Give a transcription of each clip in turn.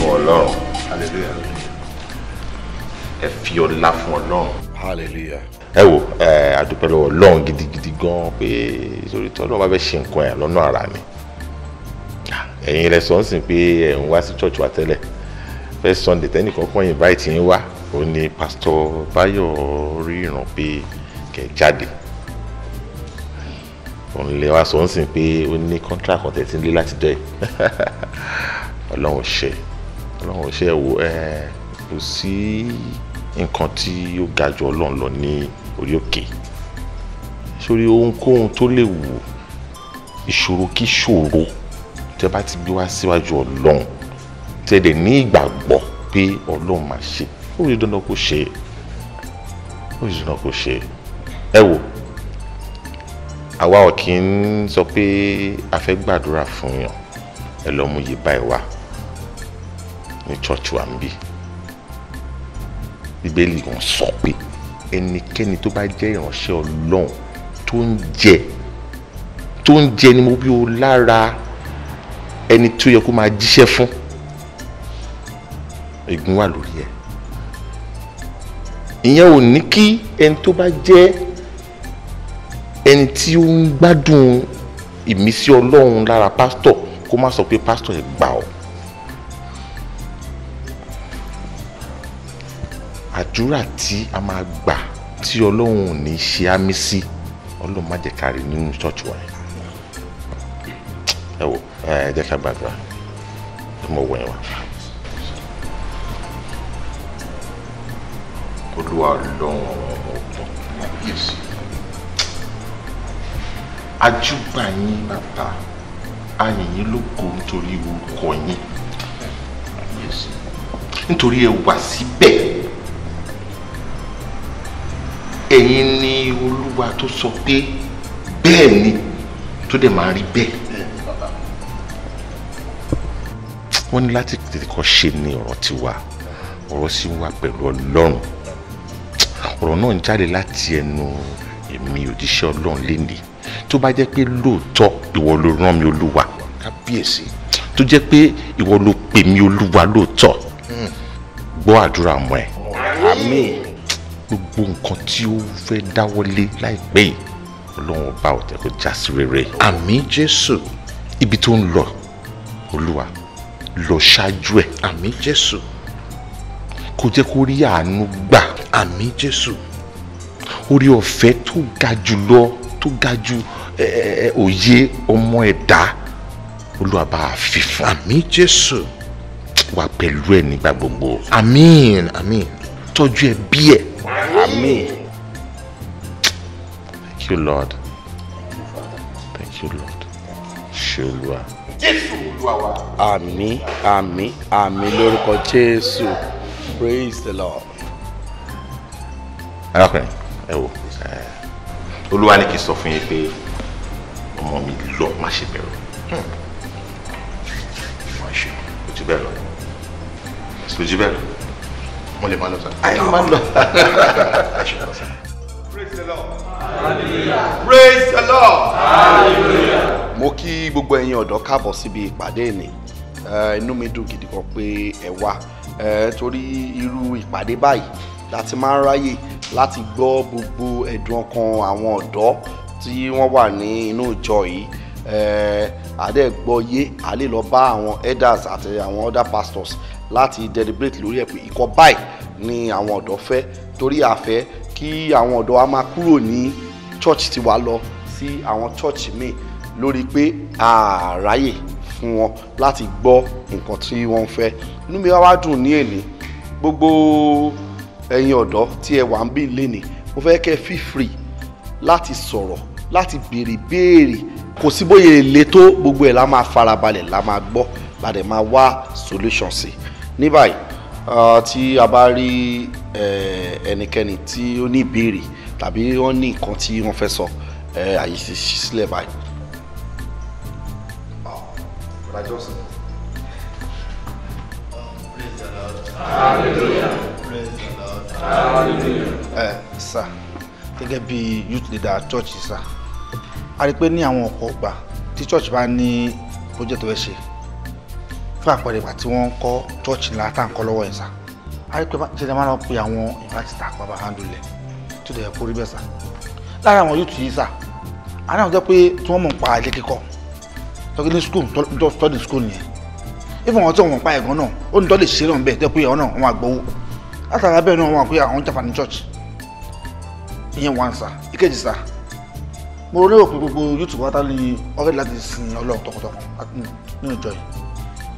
fún Ọlọ́run. Hallelujah. Ẹ fi ọlá fún Ọlọ́run. Hallelujah. Ẹ wò, ẹ adúpẹ́ lọ́wọ́ Ọlọ́run gidigidi gan pé sórí tí Ọlọ́run bá fẹ́ ṣe nǹkan ẹ̀ lọ́nà ara ni. Ẹ̀yin rẹ̀ sọ ń sìn pé ẹ̀ ń wá sí church wa tẹ́lẹ̀. First Sunday tẹ́nìkan kan invite yín wá, ó ní Pastor Báyọ̀ ríran pé kẹ̀ jáde. Òun lè wá sọ ń sìn pé ó ní contract kan tẹ̀ tí ń lé láti dẹ́. Ọlọ́run ṣe, Ọlọ́run ṣe. Ẹ wò, ẹ kò sí nǹkan tí ó ga ju Ọlọ́run lọ ní orí òkè. Sórí ohunkóhun tó lè wù, ìṣòro kí ṣòro tẹ́ bá ti gbé wá síwájú Ọlọ́run, tẹ́ dẹ̀ ní ìgbàgbọ́ pé Ọlọ́run máa ṣe, ó rí dandan kó ṣe, ó rí dandan kó ṣe. Ẹ wò, àwa ò kì í sọ pé a fẹ́ gbàdúrà fún yàn, ẹ lọ mú iye báyìí wá ní church wa ń bí. Bíbélì kan sọ pé ẹnikẹ́ni tó bá jẹ́ ìránṣẹ́ Ọlọ́run tó ń jẹ ni mo bí o lára ẹni tó yẹ kó máa jíṣẹ́ fún, ègún wà lórí ẹ̀. Ìyẹn ò ní kí ẹni tó bá jẹ́ ẹni tí ó ń gbádùn ìmísí Ọlọ́run lára pásítọ̀ kó má sọ pé pásítọ̀ ẹ̀ gbà ọ́. Àdúrà tí a máa gbà tí Ọlọ́run ò ní ṣe àmì sí, Ọlọ́run má jẹ́ ká rí nínú church wa. Ẹ wò, ẹ jẹ́ ká gbàdúrà. Ẹ mọ̀ wọ̀ ẹ̀ wá. Olúwa Ọlọ́run àwọn ọmọ ogun, ajúbà yín bàbá, a yìn yín lógo nítorí orúkọ yín, nítorí ẹ wà síbẹ̀. Ẹ̀yin ni Olúwa tó sọ pé bẹ́ẹ̀ ni, tó dẹ̀ máa rí bẹ́ẹ̀. Wọ́n ní láti tètè kọ́ ṣe ni ọ̀rọ̀ ti wà, ọ̀rọ̀ sì wà pẹ̀lú Ọlọ́run, ọ̀rọ̀ náà ń jáde láti ẹnu èmi òjíṣẹ́ Ọlọ́run lénìí. Tó bá jẹ́ pé lóòótọ́ ìwọ ló rán mi, Olúwa, Kábíyèsí. tó jẹ́ pé ìwọ ló pè mí, Olúwa, lóòótọ́, gbọ́ àdúrà mọ́ ẹ. Àmín. Gbogbo nǹkan tí ó fẹ́ dáwọ́lé láìpẹ́ yìí, Ọlọ́run ọba ọ̀tẹ̀, kó já sí rere. Àmín Jésù. Ibi tó ń lọ, Olúwa, lọ ṣáájú ẹ̀. Àmín Jésù. Kó jẹ́ kó rí àánú gbà. Àmín Jésù. Orí ọ̀fẹ́ tó ga jù lọ, tó ga jù òye ọmọ ẹ̀dá, Olúwa bá a fi fún. Àmín Jésù. Wà pẹ̀lú ẹ̀ nígbà gbogbo. Àmín, àmín. Tọ́jú ẹbí ẹ̀. Àmín. Thank you, Lord. Thank you, Lord. Ṣé Olúwa. Jésù Olúwa wa. Àmín, àmín, àmín lórúkọ Jésù. Praise the Lord. Arákùnrin, ẹ wò, Olúwa ní kí n sọ fún yín pé ọmọ mi lọ, má ṣe bẹ̀rù. Má ṣe. Kò jù bẹ́ẹ̀ lọ, kò jù bẹ́ẹ̀ lọ. Mo lè máa lọ sá. Ayé, máa lọ. Ẹ ṣe lọ sá. Praise the Lord. Praise the Lord. Mo kí gbogbo ẹ̀yin ọ̀dọ́ káàbọ̀ síbi ìpàdé ní. Inú mi dùn gidi gan pé ẹ wá, torí irú ìpàdé báyìí láti máa ń ráyè láti gbọ́ gbogbo ẹ̀dùn ọkàn àwọn ọ̀dọ́ tí wọ́n wà ní inú ìjọ yìí. Àdẹ́gbọ́yé a lè lọ bá àwọn elders àti àwọn other pastors láti deliberate lórí ẹ̀ pé ìkọ́ báyìí ni àwọn ọ̀dọ́ fẹ́, torí a fẹ́ kí àwọn ọ̀dọ́ wa máa kúrò ní church tiwa lọ sí àwọn church míì lórí pé àráyè fún wọn láti gbọ́ nǹkan tí wọ́n ń fẹ́. Inú mi wá dùn ní èní. Gbogbo ẹ̀yin ọ̀dọ́ tí ẹ wà ń bí lénìí, mo fẹ́ kẹ́ feel free láti sọ̀rọ̀, láti béèrè béèrè. Kò sí bóyá èlé tó, gbogbo ẹ̀ la máa farabalẹ̀, la máa gbọ́, la dẹ̀ máa wá solution sí. Ní báyìí, tí a bá rí ẹnikẹ́ni tí ó ní ìbéèrè tàbí wọ́n ní nǹkan tí wọ́n fẹ́ sọ, àyè ti ṣí sílẹ̀ báyìí. Brother Johnson. Praise the Lord. Hallelujah. Praise the Lord. Hallelujah. Ẹ sà, gẹ́gẹ́ bí youth leader church, sà, a rí i pé ní àwọn ọ̀pọ̀ ọgbà tí church bá ní project tó fẹ́ ṣe, Fún àpẹẹrẹ ìgbà tí wọ́n ń kọ́ church ńlá tá à ń kọ́ lọ́wọ́ yẹn sà, a rí pé ṣe ni wọ́n máa ń pe àwọn ìrántí ta bàbá handle lẹ̀ tó dẹ̀ kó rí bẹ́ẹ̀ sà. Lára àwọn youth yìí sà, àwọn jẹ́ pé tí wọ́n mọ̀ pa ilé kíkọ́ tọ́kí ní school tó study school nìyẹn. Even àwọn tí wọ́n mọ̀ pa ẹ̀gán náà ó ní tó lè ṣe náà bẹ́ẹ̀ tẹ́ pé àwọn náà wọ́n á gbowó. Látara bẹ́ẹ̀ náà wọ́n á pé àwọn jàǹfààní church. Ìyẹn wà ń sà. Ìkejì sà, mo lérò pé gbogbo youth wa tá ní ọ̀rẹ́ láti sin Ọlọ́run tọkàntọkàn nínú ìjọ yìí.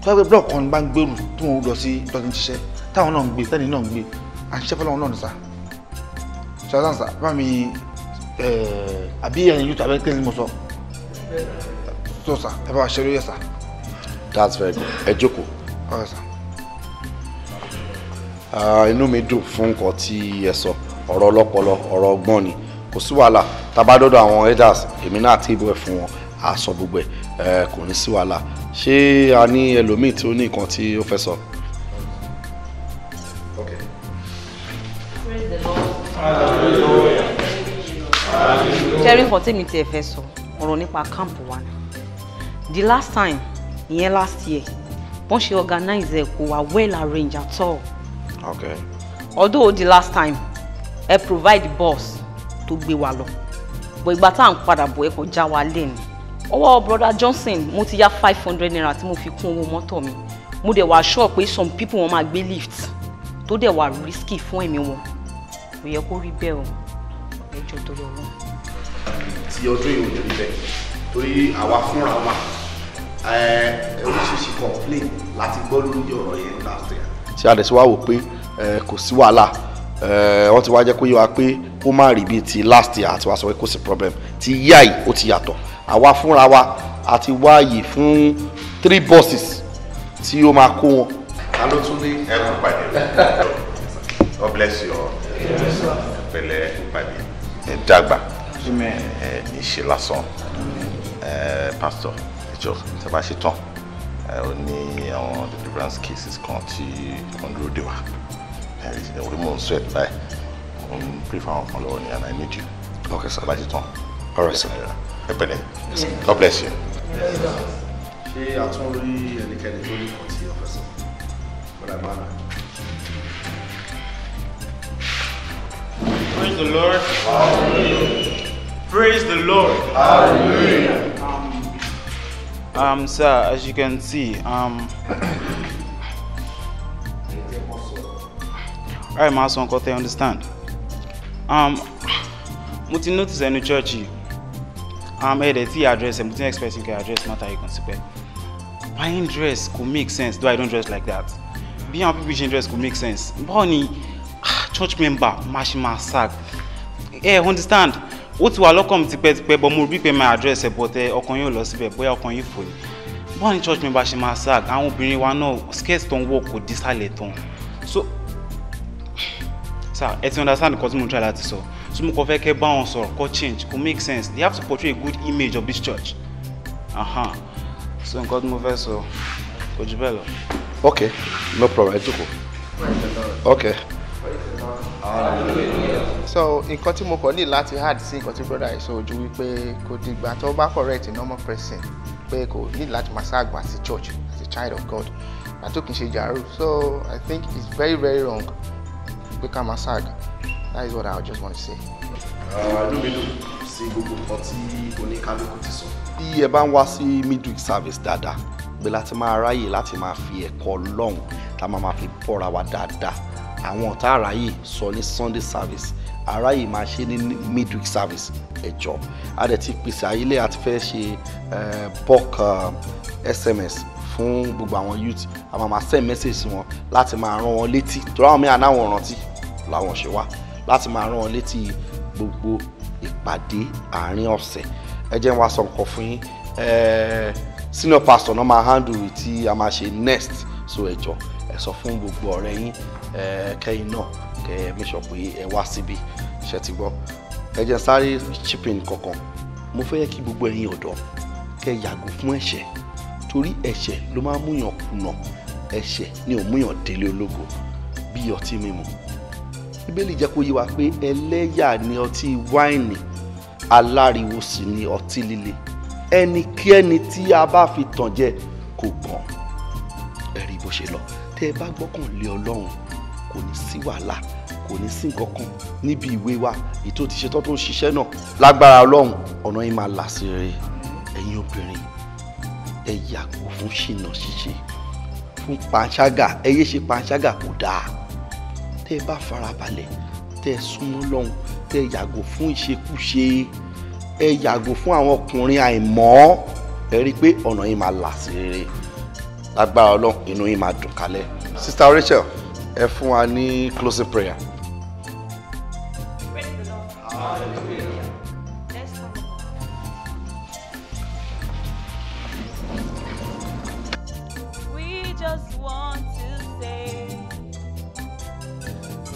Tó yẹ pé blọọkì kan bá ń gbèrú tí wọ́n lọ sí tọ́jú ṣiṣẹ́ táwọn náà ń gbé tẹ́ni náà ń gbé à ń ṣiṣẹ́ fọlọ́run náà ní sà. Ṣáà sà bá mi àbí ẹ̀yin youth abẹ́ kí ni mo sọ? So sà, ẹ bá wa ṣe lóye sà. That's very good. Ẹ jókòó. Ọ̀rẹ́ sà. Inú mi dùn fún nǹkan tí ẹ sọ. Ọ̀rọ̀ ọlọ́pọlọ, ọ̀rọ̀ ọgbọ́n ni. Kò sí wàhálà. Tá bá dọ́dọ̀ àwọn elders, èmi náà table ẹ̀ fún wọn. A sọ gbogbo ẹ̀, kò ní sí wàhálà. Ṣé a ní ẹlòmíì tí ó ní nǹkan tí ó fẹ́ sọ? Okay. Praise the Lord. Hallelujah. Ṣé rí nǹkan tèmi tí ẹ fẹ́ sọ, ọ̀rọ̀ nípa camp wa ni. The last time, ìyẹn last year, wọ́n ṣe organize ẹ̀ kò wá well arranged at all. Okay. Although the last time, ẹ provide bus tó gbé wa lọ. But ìgbà tá à ń padà bọ̀ ẹ kàn já wa lé ni. Ọwọ́ Brother Johnson, mo ti yá 500 naira tí mo fi kún owó mọ́tò mi. Mo dẹ̀ wá sure pé some people wọ́n máa gbé lift tó dẹ̀ wá risky fún ẹ̀mí wọn. Kò yẹ kó rí bẹ́ẹ̀ o. Ẹ jọ̀ọ́ torí Ọlọ́run. Ti ọdún yìí ò ní rí bẹ́ẹ̀ torí àwa fúnra wa oríṣiríṣi complain láti gbọ́ lórí ọ̀rọ̀ yẹn last year. Ṣé a dẹ̀ ti wá wò pé kò sí wàhálà, wọ́n ti wá jẹ́ kó yé wa pé kó má rí bíi ti last year àti wá sọ pé kò sí problem. Ti yíyá yìí ó ti yàtọ̀. Àwa fúnra wa àti wáàyè fún 3 buses tí ó máa kó wọn. Ta ló tún ní ẹ kú pàdé? God bless you all. Pẹ̀lẹ́ ẹ kú pàdé. Ẹ dàgbà. Ẹ ní ṣe lásán. Pastor, ẹ jọ̀ọ́ tí a bá ṣe tán, ó ní àwọn deliverance cases kan tí wọ́n dúró dè wá. Orí mò ń sweat báyìí. Mo ń pray fún àwọn kan lọ́wọ́ ni and I need you. Okay, sir. Tí a bá ṣe tán. All right, sir. Ẹ pẹ̀lẹ́. God bless you. Ṣé a tún rí ẹnikẹ́ni tó ní nǹkan tí ó fẹ́ sọ? Bọ́dà máa. Praise the Lord. Hallelujah. Praise the Lord. Hallelujah. Sir, as you can see, alright, my son, got understand. Mo ti notice ẹnu church yìí. Ẹ dẹ̀ tí address ẹ, mo ti expect you can address matter you can see pé. Buying dress could make sense, though I don't dress like that. Bí àwọn people ṣe dress could make sense. Báwo ni church member máa ṣe máa sag? Ẹ understand, ó ti wà lọ́kàn mi tipẹ́tipẹ́, but mo rí pé my address ẹ̀ but ọkàn yóò lọ síbẹ̀, bóyá ọkàn yìí fò ní. Báwo ni church member ṣe máa sag? Àwọn obìnrin wa náà skirt tó ń wọ̀ kò dísàlẹ̀ tán. So, sir, ẹ ti understand nǹkan tí mo try láti sọ. So mo kàn fẹ́ kẹ́ bá wọn sọ̀rọ̀ kó change, kó make sense. They have to portray a good image of this church. So nǹkan tí mo fẹ́ sọ kò jù bẹ́ẹ̀ lọ. Okay, no problem, ẹ jókòó. Okay. So nǹkan tí mo kàn ní láti add sí nǹkan tí brother yìí sọ ojú wípé kò dìgbà tó bá correct a normal person pé kò ní láti máa ságba sí church as a child of God àti kì í ṣe jàrú. So I think it's very very wrong pé ká máa sag. That is what I just want to say. Inú mi dùn sí gbogbo nǹkan tí oníkálukú ti sọ. Bí ẹ bá ń wá sí midweek service dáadáa, gbé láti máa ráyè láti máa fi ẹ̀kọ́ Ọlọ́run tá a máa fi bọ́ra wa dáadáa. Àwọn ọ̀tá àráyè sọ ní Sunday service, àráyè máa ṣe ní midweek service. Ẹ jọ̀ọ́, a dẹ̀ ti pèsè ayílẹ̀ àti fẹ́ ṣe bulk SMS fún gbogbo àwọn youth. A máa send message sí wọn láti máa rán wọn létí. Torí àwọn mìíràn náà wọ́n rántí làwọn ṣe wá láti máa rán wọn létí gbogbo ìpàdé àárín ọ̀sẹ̀. Ẹ jẹ́ n wá sọ nǹkan fún yín. Senior pastor náà máa handle tí a máa ṣe next. So ẹ jọ̀ọ́, ẹ sọ fún gbogbo ọ̀rẹ́ yín kẹ́yìn náà kẹ́ ẹ make sure pé ẹ wá síbí. Ṣé ti gbọ́? Ẹ jẹ́ sáré chipping kankan. Mo fẹ́ kí gbogbo ẹ̀yin ọ̀dọ́ kẹ́ yàgò fún ẹ̀ṣẹ̀, torí ẹ̀ṣẹ̀ ló máa ń múyàn kùnà. Ẹ̀ṣẹ̀ ni ò múyàn délé ológo bí ọtí mímu. Bíbélì jẹ́ kó yé wa pé ẹlẹ́yà ni ọtí wáìnì, aláriwo sì ni ọtí líle. Ẹnikẹ́ni tí a bá fi tàn jẹ kò gbọ́n. ṣe lọ. Tẹ́ ẹ bá gbọ́kàn lé Ọlọ́run, kò ní sí wàhálà, kò ní sí nǹkan kan níbi ìwé wa ètò ti ṣetán tó ń ṣiṣẹ́ náà. Lágbára Ọlọ́run, ọ̀nà yín máa là sí rere. Ẹ̀yin obìnrin, ẹ yàgò fún ṣìnà ṣíṣe, fún panṣágà. Ẹ yé ṣe panṣágà, kò dáa. Tẹ́ ẹ bá farabalẹ̀, tẹ́ ẹ súnmọ́ Ọlọ́run, tẹ́ ẹ yàgò fún ìṣekúṣe, ẹ yàgò fún àwọn ọkùnrin àìmọ́, ẹ rí i pé ọ̀nà yín máa là sí rere. Lágbára Ọlọ́run, inú yín máa dùn kálẹ̀. Sister Rachel, ẹ fún wa ní closing prayer. We just want to say,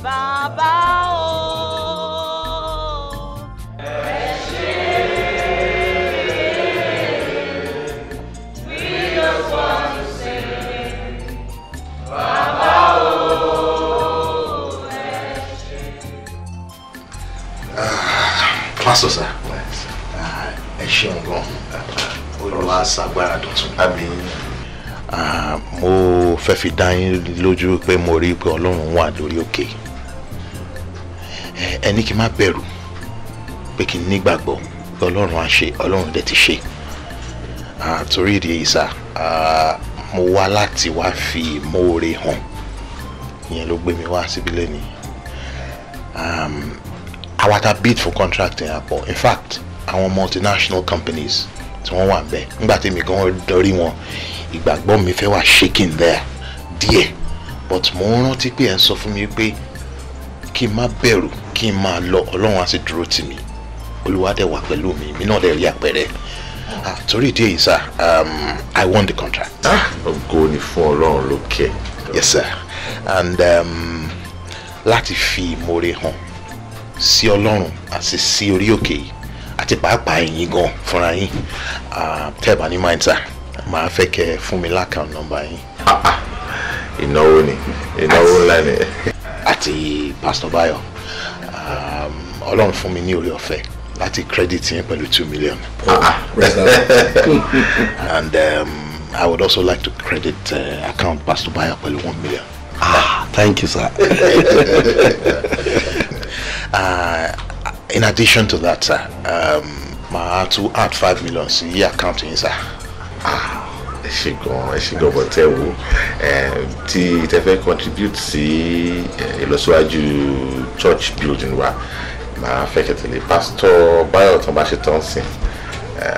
Baba o, ẹ ṣé. We just want to say, Baba o, ẹ ṣé. Pastor sir, ẹ ṣeun gan, Olúwa ṣàgbára dọ̀tun. Àmín. Mo fẹ́ fi dá yín lójú pé mo rí pé Ọlọ́run wà lórí òkè. Ẹ ní kí n má bẹ̀rù, pé kí n nígbàgbọ́ pé Ọlọ́run á ṣe, Ọlọ́run dẹ̀ ti ṣe. Torí ìdí èyí sá, mo wá láti wá fi ìmoore hàn. Ìyẹn ló gbé mi wá síbí lẹ́ni. Àwa ta bid for contract yẹn àpọ̀. In fact, àwọn multinational companies tí wọ́n wà ńbẹ̀, nígbà tí èmi gan rí wọn, ìgbàgbọ́ mi fẹ́ wà shaking there díẹ̀, but mo ń rántí pé ẹ̀ ń sọ fún mi pé kí n má bẹ̀rù, kí n máa lọ, Ọlọ́run á sì dúró tì mí. Olúwa dẹ̀ wà pẹ̀lú mi, èmi náà dẹ̀ rí àpẹẹrẹ. Torí ìdí èyí sir, I won the contract. Ògo ni fún Ọlọ́run lókè. Yes sir, and láti fi ìmoore hàn sí Ọlọ́run àti sí orí òkè yìí àti pàápàá ẹ̀yin gan fúnra yín, tẹ́ ẹ bá ní mind sir, màá fẹ́ kẹ́ ẹ fún mi l'account number yín. Ìnáwó ni, ìnáwó ńlá ni. Àti Pastor Bayo, Ọlọ́run fún mi ní oore ọ̀fẹ́ láti credit yín pẹ̀lú 2 million. And I would also like to credit account Pastor Bayo pẹ̀lú 1 million. Thank you, sir. In addition to that, sir, màá tún add 5 million sí account yín, sir. Ẹ ṣé gan, ẹ ṣé gan, bọ̀ tẹ́ wo tí tẹ́ fẹ́ contribute sí ìlọsíwájú church building wa, màá fẹ́ kẹ́ tẹ̀lé Pastor Bayo tán bá ṣe tán sí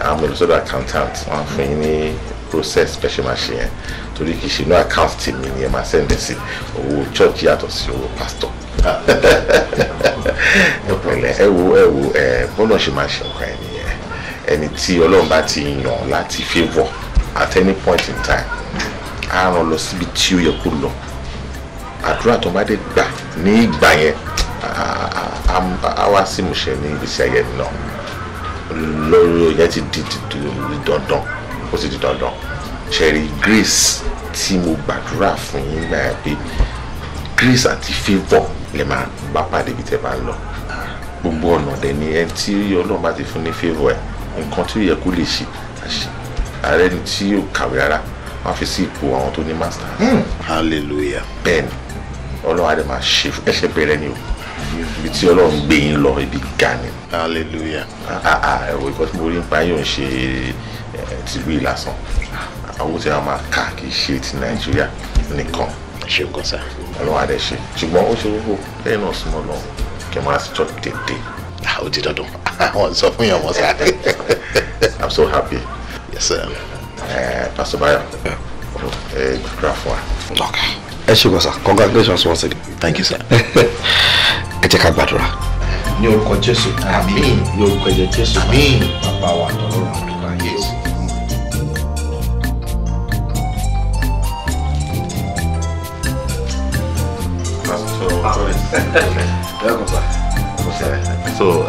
àwọn olùsọ̀rọ̀ accountant, wọ́n á fún yín ní process bẹ́ẹ̀ ṣe máa ṣe yẹn, torí kì í ṣe inú account tèmi ni ẹ máa send ẹ sí. Owó church yàtọ̀ sí owó pastor. Ẹ pẹ̀lẹ́, ẹ wo ẹ wo ẹ bọ́lá ṣe máa ṣe nǹkan ẹ nìyẹn. Ẹni tí Ọlọ́run bá ti yàn láti favour at any point in time, á rán lọ síbi tí ó yẹ kó lọ. Àdúrà tó bá dé gbà ní ìgbà yẹn á wá sí ìmúṣẹ ní ìgbésí ayé ẹni náà. Lórí yẹn ti di dandan, ó ti di dandan. Ṣẹ̀rí grace tí mo gbàdúrà fún yín gbà yẹn pé grace àti favour lè máa bá pàdé ibi tẹ́ bá ń lọ. Gbogbo ọ̀nà dẹ̀ ni ẹni tí Ọlọ́run bá ti fún ní favour ẹ̀, nǹkan tí ó yẹ kó lè ṣe àṣe. Ààrẹ ni tí yóò kàwé rárá, wọ́n á fi sí ipò àwọn tó ní master. Hallelujah. Bẹ́ẹ̀ ni Ọlọ́run á dẹ̀ máa ṣe ẹ̀ṣẹ̀ bẹ̀rẹ̀ ni o. Ibi tí Ọlọ́run gbé yín lọ, ibi ga ni. Hallelujah. Ẹ̀wọ̀ ìkọ́ tí mo rí nípa yóò ń ṣe tìlú ìlàsàn. Àwọn tí a máa kà kì í ṣe ti Nàìjíríà nìkan. Ṣé nǹkan sá? Ọlọ́run á dẹ̀ ṣe. Ṣùgbọ́n ó ṣe kókó lẹ́yìn náà súnmọ́ lọ kí ẹ máa ṣe church dédé. Ó di dandan. Àwọn sọ fún yàn wọ́n sá. I'm so happy. Yes sir. Pastor Bayo, gbàdúrà fún wa. Okay. Ẹ ṣé gan sir, congratulations once again. Thank you sir. Ẹ jẹ́ ká gbàdúrà. Ní orúkọ Jésù. Àmín. Ní orúkọ ẹ̀jẹ̀ Jésù. Àmín. Bàbá wa àtọlọ́run àdúrà Jésù. Welcome, sir. So,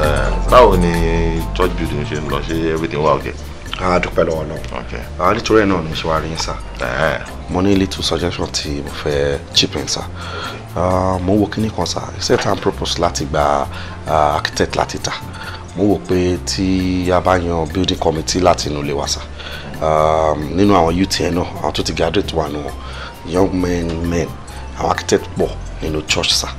báwo ni church building ṣe ń lọ? Ṣé everything wà okay? A dúpẹ́ lọ́wọ́ náà. Okay. Nítorí ẹ̀ náà ni mo ṣe wá rí yín sir. Mo ní little suggestion tí mo fẹ́ chip in sir. Mo wo kíní kan sir, set and propose láti gba architect láti ta. Mo wò pé tí a bá yan building committee láti inú ilé wa sir. Nínú àwọn UTN náà, àwọn tó ti graduate wà nù wọn. Young men, àwọn architect pọ̀ nínú church sir.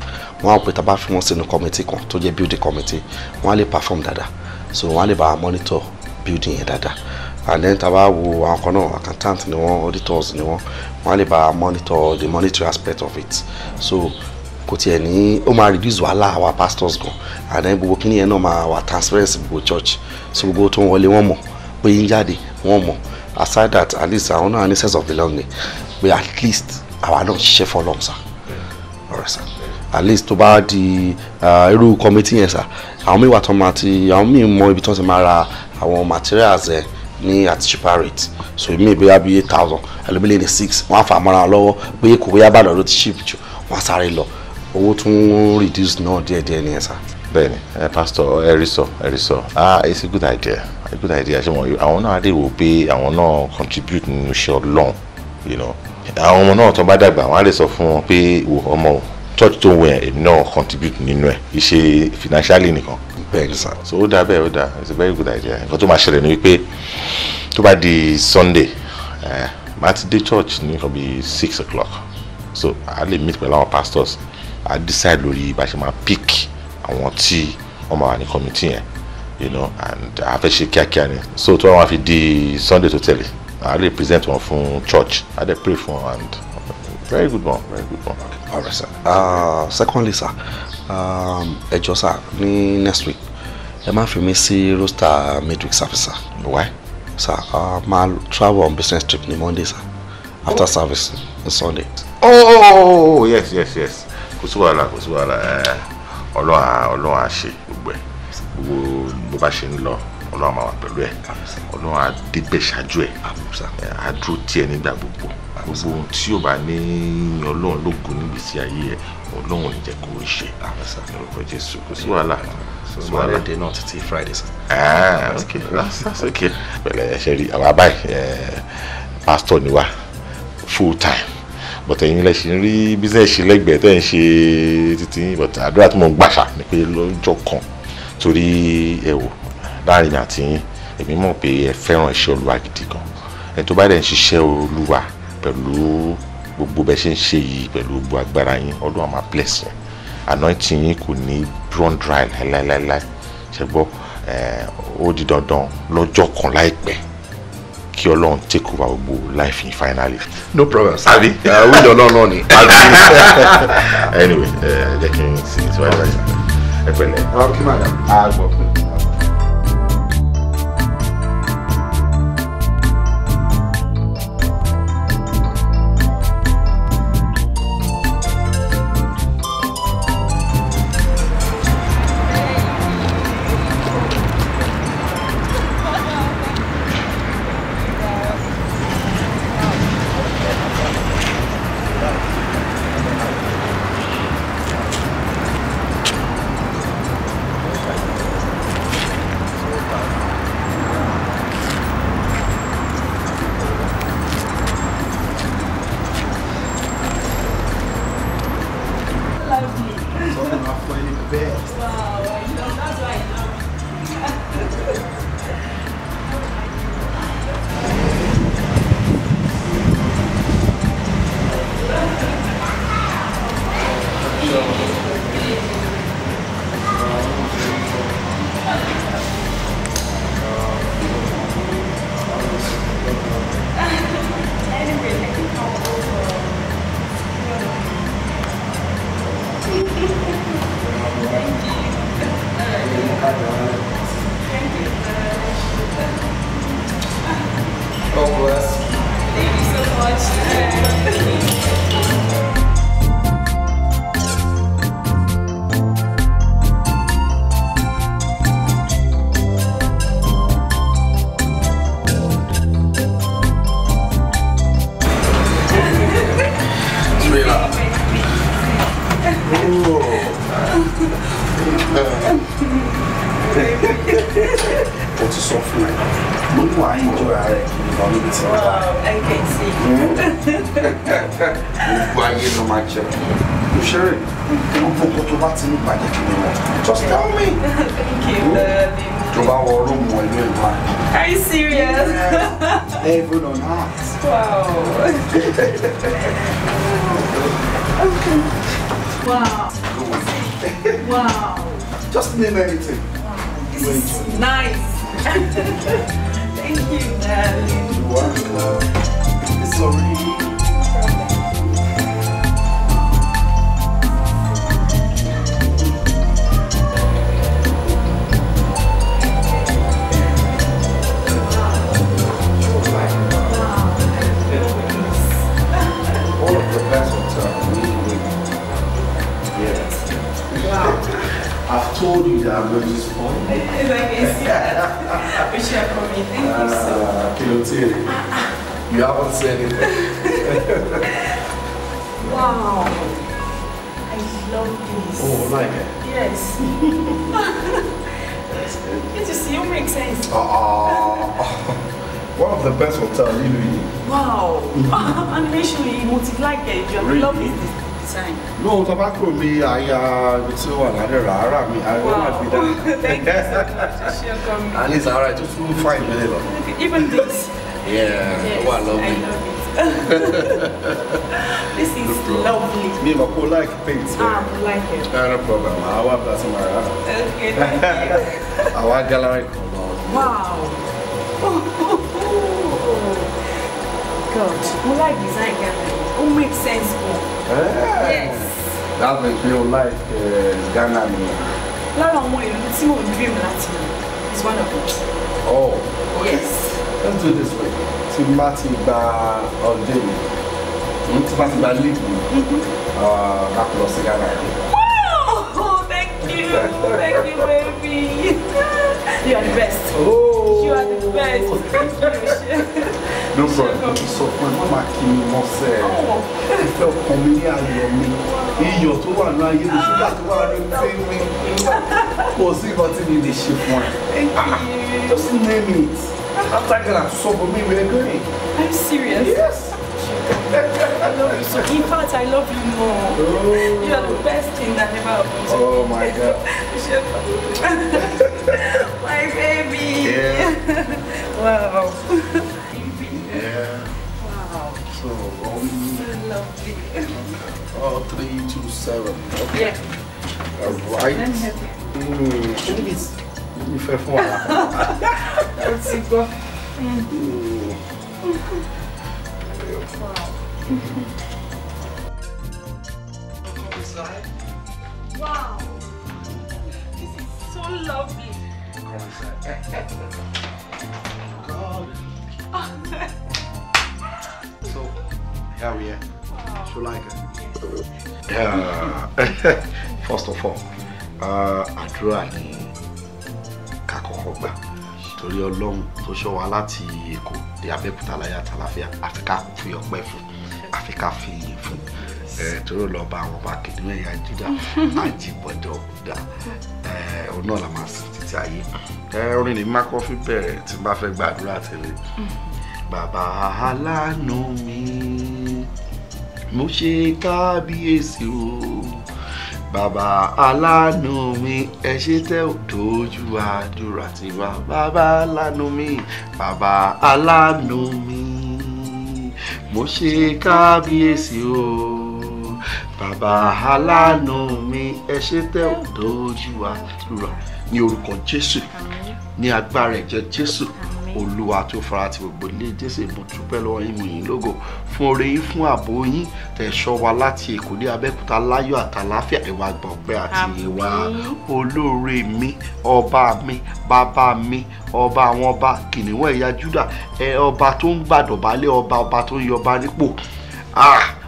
Wọ́n á pè tá a bá fi wọ́n sínú committee kan tó jẹ́ building committee, wọ́n á lè perform dáadáa. So wọ́n á lè bá wa monitor building yẹn dáadáa. And then tá a bá wo àwọn kan náà, accountant ni wọ́n, auditors ni wọ́n, wọ́n á lè bá wa monitor the monetary aspect of it. So kò tiẹ̀ ní ó máa reduce wàhálà àwa pastors gan. And then gbogbo kíní yẹn náà máa wà transparency gbogbo church. So gbogbo tó ń wọlé wọ́n mọ̀, pé ń jáde wọ́n mọ̀. Aside that, at least àwọn náà ní sense of belonging pé at least àwa náà ṣiṣẹ́ fọlọ́run sir. Alright sir. At least tó bá di irú committee yẹn sir, àwọn míì wà tó máa ti, àwọn míì mọ ibi tó ti máa ra àwọn materials ẹ̀ ní at cheaper rate. So èmi bóyá bí 8,000, ẹlòmíì ní 6, wọ́n á fà mọ́ra lọ́wọ́ pé kò bóyá Ìbàdàn ló ti cheap jù, wọ́n á sáré lọ. Owó tún reduce náà díẹ̀díẹ̀ nìyẹn sir. Bẹ́ẹ̀ni, pastor, ẹ rí sọ, ẹ rí sọ. Ah, it's a good idea, a good idea. Ṣé mo àwọn náà lè wò pé àwọn náà contribute nínú iṣẹ́ Ọlọ́run, you know. Àwọn ọmọ náà tó bá dàgbà, wọ́n á lè sọ fún wọn pé wò ọmọ o, church tó ń wẹ̀ èmi náà contribute nínú ẹ̀, kì í ṣe financially nìkan. Bẹ́ẹ̀ni sir. So ó dáa bẹ́ẹ̀, ó dáa. It's a very good idea. Nǹkan tó máa ṣẹlẹ̀ ni wípé tó bá di Sunday, màá ti dé church ní nǹkan bíi 6 o'clock. So a lè meet pẹ̀lú àwọn pastors, a decide lórí bá ṣe máa pick àwọn tí wọ́n máa wà ní committee yẹn, you know, and a fẹ́ ṣe kíákíá ni. So tó wọ́n fi di Sunday tó tẹ̀lé, a lè present wọn fún church, a dẹ̀ pray fún wọn, and very good one, very good one. Alright sir. Secondly sir, ẹ jọ̀ọ́ sir, ní next week, ẹ má fi mí sí roster midweek service sir. Why? Sir, máa travel on business trip ní Monday sir, after service on Sunday. Oh, yes, yes, yes. Kò sí wàhálà, kò sí wàhálà. Ọlọ́run á ṣe gbogbo ẹ̀. Gbogbo bó bá ṣe ń lọ, Ọlọ́run máa wà pẹ̀lú ẹ̀. Ọlọ́run á débẹ̀ ṣáájú ẹ̀. Á dúró tì ẹ́ nígbà gbogbo. Gbogbo ohun tí ò bá ní Ọlọ́run lógo nígbèsí ayé ẹ̀, Ọlọ́run ò ní jẹ́ kó ṣe. Ní orúkọ Jésù, kò sí wàhálà. So máa dé náà títí Friday sir. Ah, okay, that's okay. Pẹ̀lẹ́, ẹ ṣe rí àwa báyìí, pastor ni wá full time. But ẹ̀yin lẹ ṣì ń rí business ṣe lẹ́gbẹ̀ẹ́ tẹ́ ń ṣe títí, but àdúrà tí mo ń gbàṣà ni pé lọ́jọ́ kan, torí ẹ wò láàrin mi àti yín, èmi mọ̀ pé ẹ fẹ́ràn iṣẹ́ Olúwa gidi gan. Ẹni tó bá dẹ̀ ń ṣiṣẹ́ Olúwa pẹ̀lú gbogbo bẹ́ẹ̀ ṣe ń ṣe yìí, pẹ̀lú gbogbo agbára yín, Ọlọ́run máa bless yín. Anointing yín kò ní run dry láíláíláí. Ṣé gbọ́, ó di dandan lọ́jọ́ kan láìpẹ́ kí Ọlọ́run take over gbogbo life yín finally. No problem sir. Àbí? Wíńdò Ọlọ́run náà ni. Anyway, jẹ́ kí n sì tí wáyé báyìí. Ẹ pẹ̀lẹ́. Okay madam. A gbọ́. Mo ti sọ fún ẹ, mo ní wàá enjoy ara ẹ lọ níbi tí wọ́n bá. I can see. Gbogbo ayé ló máa jẹ. Mo ṣeré, gbogbo nǹkan tó bá ti ní ìbàjẹ́ kí ni wọ́n. Just tell me. Thank you, darling. Tó bá wọ rúùmù ẹ̀lú ìwà. Are you serious? Heaven on earth. Wow. Wow. Wow. Just name anything. Wow. This is nice. Thank you, darling. You're welcome. Sorry. All of the best hotel. Yeah. Wow. I've told you that I'm going to spoil you. It's like I see that. Wish you for me. Thank you so much. You haven't said anything. Wow. I love this. Oh, like it? Yes. That's good. Good to see you. Makes sense. One of the best hotels in Louis. Wow. And actually, multiply it. You Really? love this design. No, tobacco me, I Wow. Thank you so much. At least, all right, just fine. Even this. Yeah, yes, oh, I love I it. Love it. This is lovely. Me, my co like paints. Ah, I like it. No problem. I want that somewhere. Okay, thank you. Our gallery. Wow. God, we like design gallery. It makes sense. Yeah. Yes. That makes me like Ghana. Lára àwọn ìlú tí mo dream láti lọ is one of them. Oh. Okay. Yes. Let's do it this way. Tí n bá ti gba ọdẹ mi, tí n bá ti gba leave mi, ká lọ sí Ghana. Wow! Thank you. Thank you, baby. You are the best. Oh. You are the best. Thank you. No problem. Sọ fún ẹ, má máa kí mi mọ́ sẹ́ ẹ̀. Ìfẹ́ ọkàn mi ní ayọ̀ mi. Iyọ̀ tó wà ní ayé mi, ṣúgà tó wà ní tí mi. Kò sí nǹkan tí mi lè ṣe fún ẹ. Thank you. Just name it. After Ghana, so for me, we're going. I'm serious. Yes. I love you so. In fact, I love you more. Oh. You are the best thing that ever happened to me. Oh my God. My baby. Yeah. Wow. Yeah. Wow. So, so lovely. Oh, 3, 2, 7. Okay. Yeah. All right. Let me help you. Ìfẹ́ fún wa. Ó ti gbọ́. Wow. This is so lovely. God. So, here we are. Wow. You like it? Yeah. First of all, àdúrà ni ká kọ́kọ́ gbà torí Ọlọ́run tó ṣọ́ wa láti Èkó dé Abẹ́òkúta láyọ̀ àtàlàáfíà, àfi ká fi ọpẹ́ fún, àfi ká fi ìyìn fún, torí lọ bá àwọn ọba kìnìún ẹ̀yà Júdà àjìbọ̀dọ̀ dà, òun náà la máa sìn títí ayé. Orin lèmi máa kọ́ fi bẹ̀rẹ̀ tí n bá fẹ́ gbàdúrà tẹ̀lé. Bàbá aláàánú mi, mo ṣe kábíyèsí o. Bàbá aláàánú mi, ẹ ṣé tẹ́ ò dojú àdúrà tì wá. Bàbá aláàánú mi, bàbá aláàánú mi, mo ṣe kábíyèsí o. Bàbá aláàánú mi, ẹ ṣé tẹ́ ò dojú àdúrà. Ní orúkọ Jésù, ní agbára ẹ̀jẹ̀ Jésù, Olúwa tó fara ti gbogbo ilé Jésù, mo dúpẹ́ lọ́wọ́ yín, mo yìn lógo fún oore yín, fún ààbò yín tẹ́ ṣọ́ wa láti Èkó dé Abẹ́òkúta láyọ̀ àtàláfíà. Ìwà gbọ̀pẹ́ àti ìwà olóore mi, ọba mi, bàbá mi, ọba àwọn ọba, kìnìún ẹ̀yà Júdà, ọba tó ń gbàdọ̀bálẹ̀ ọba, ọba tó ń yọba nípò,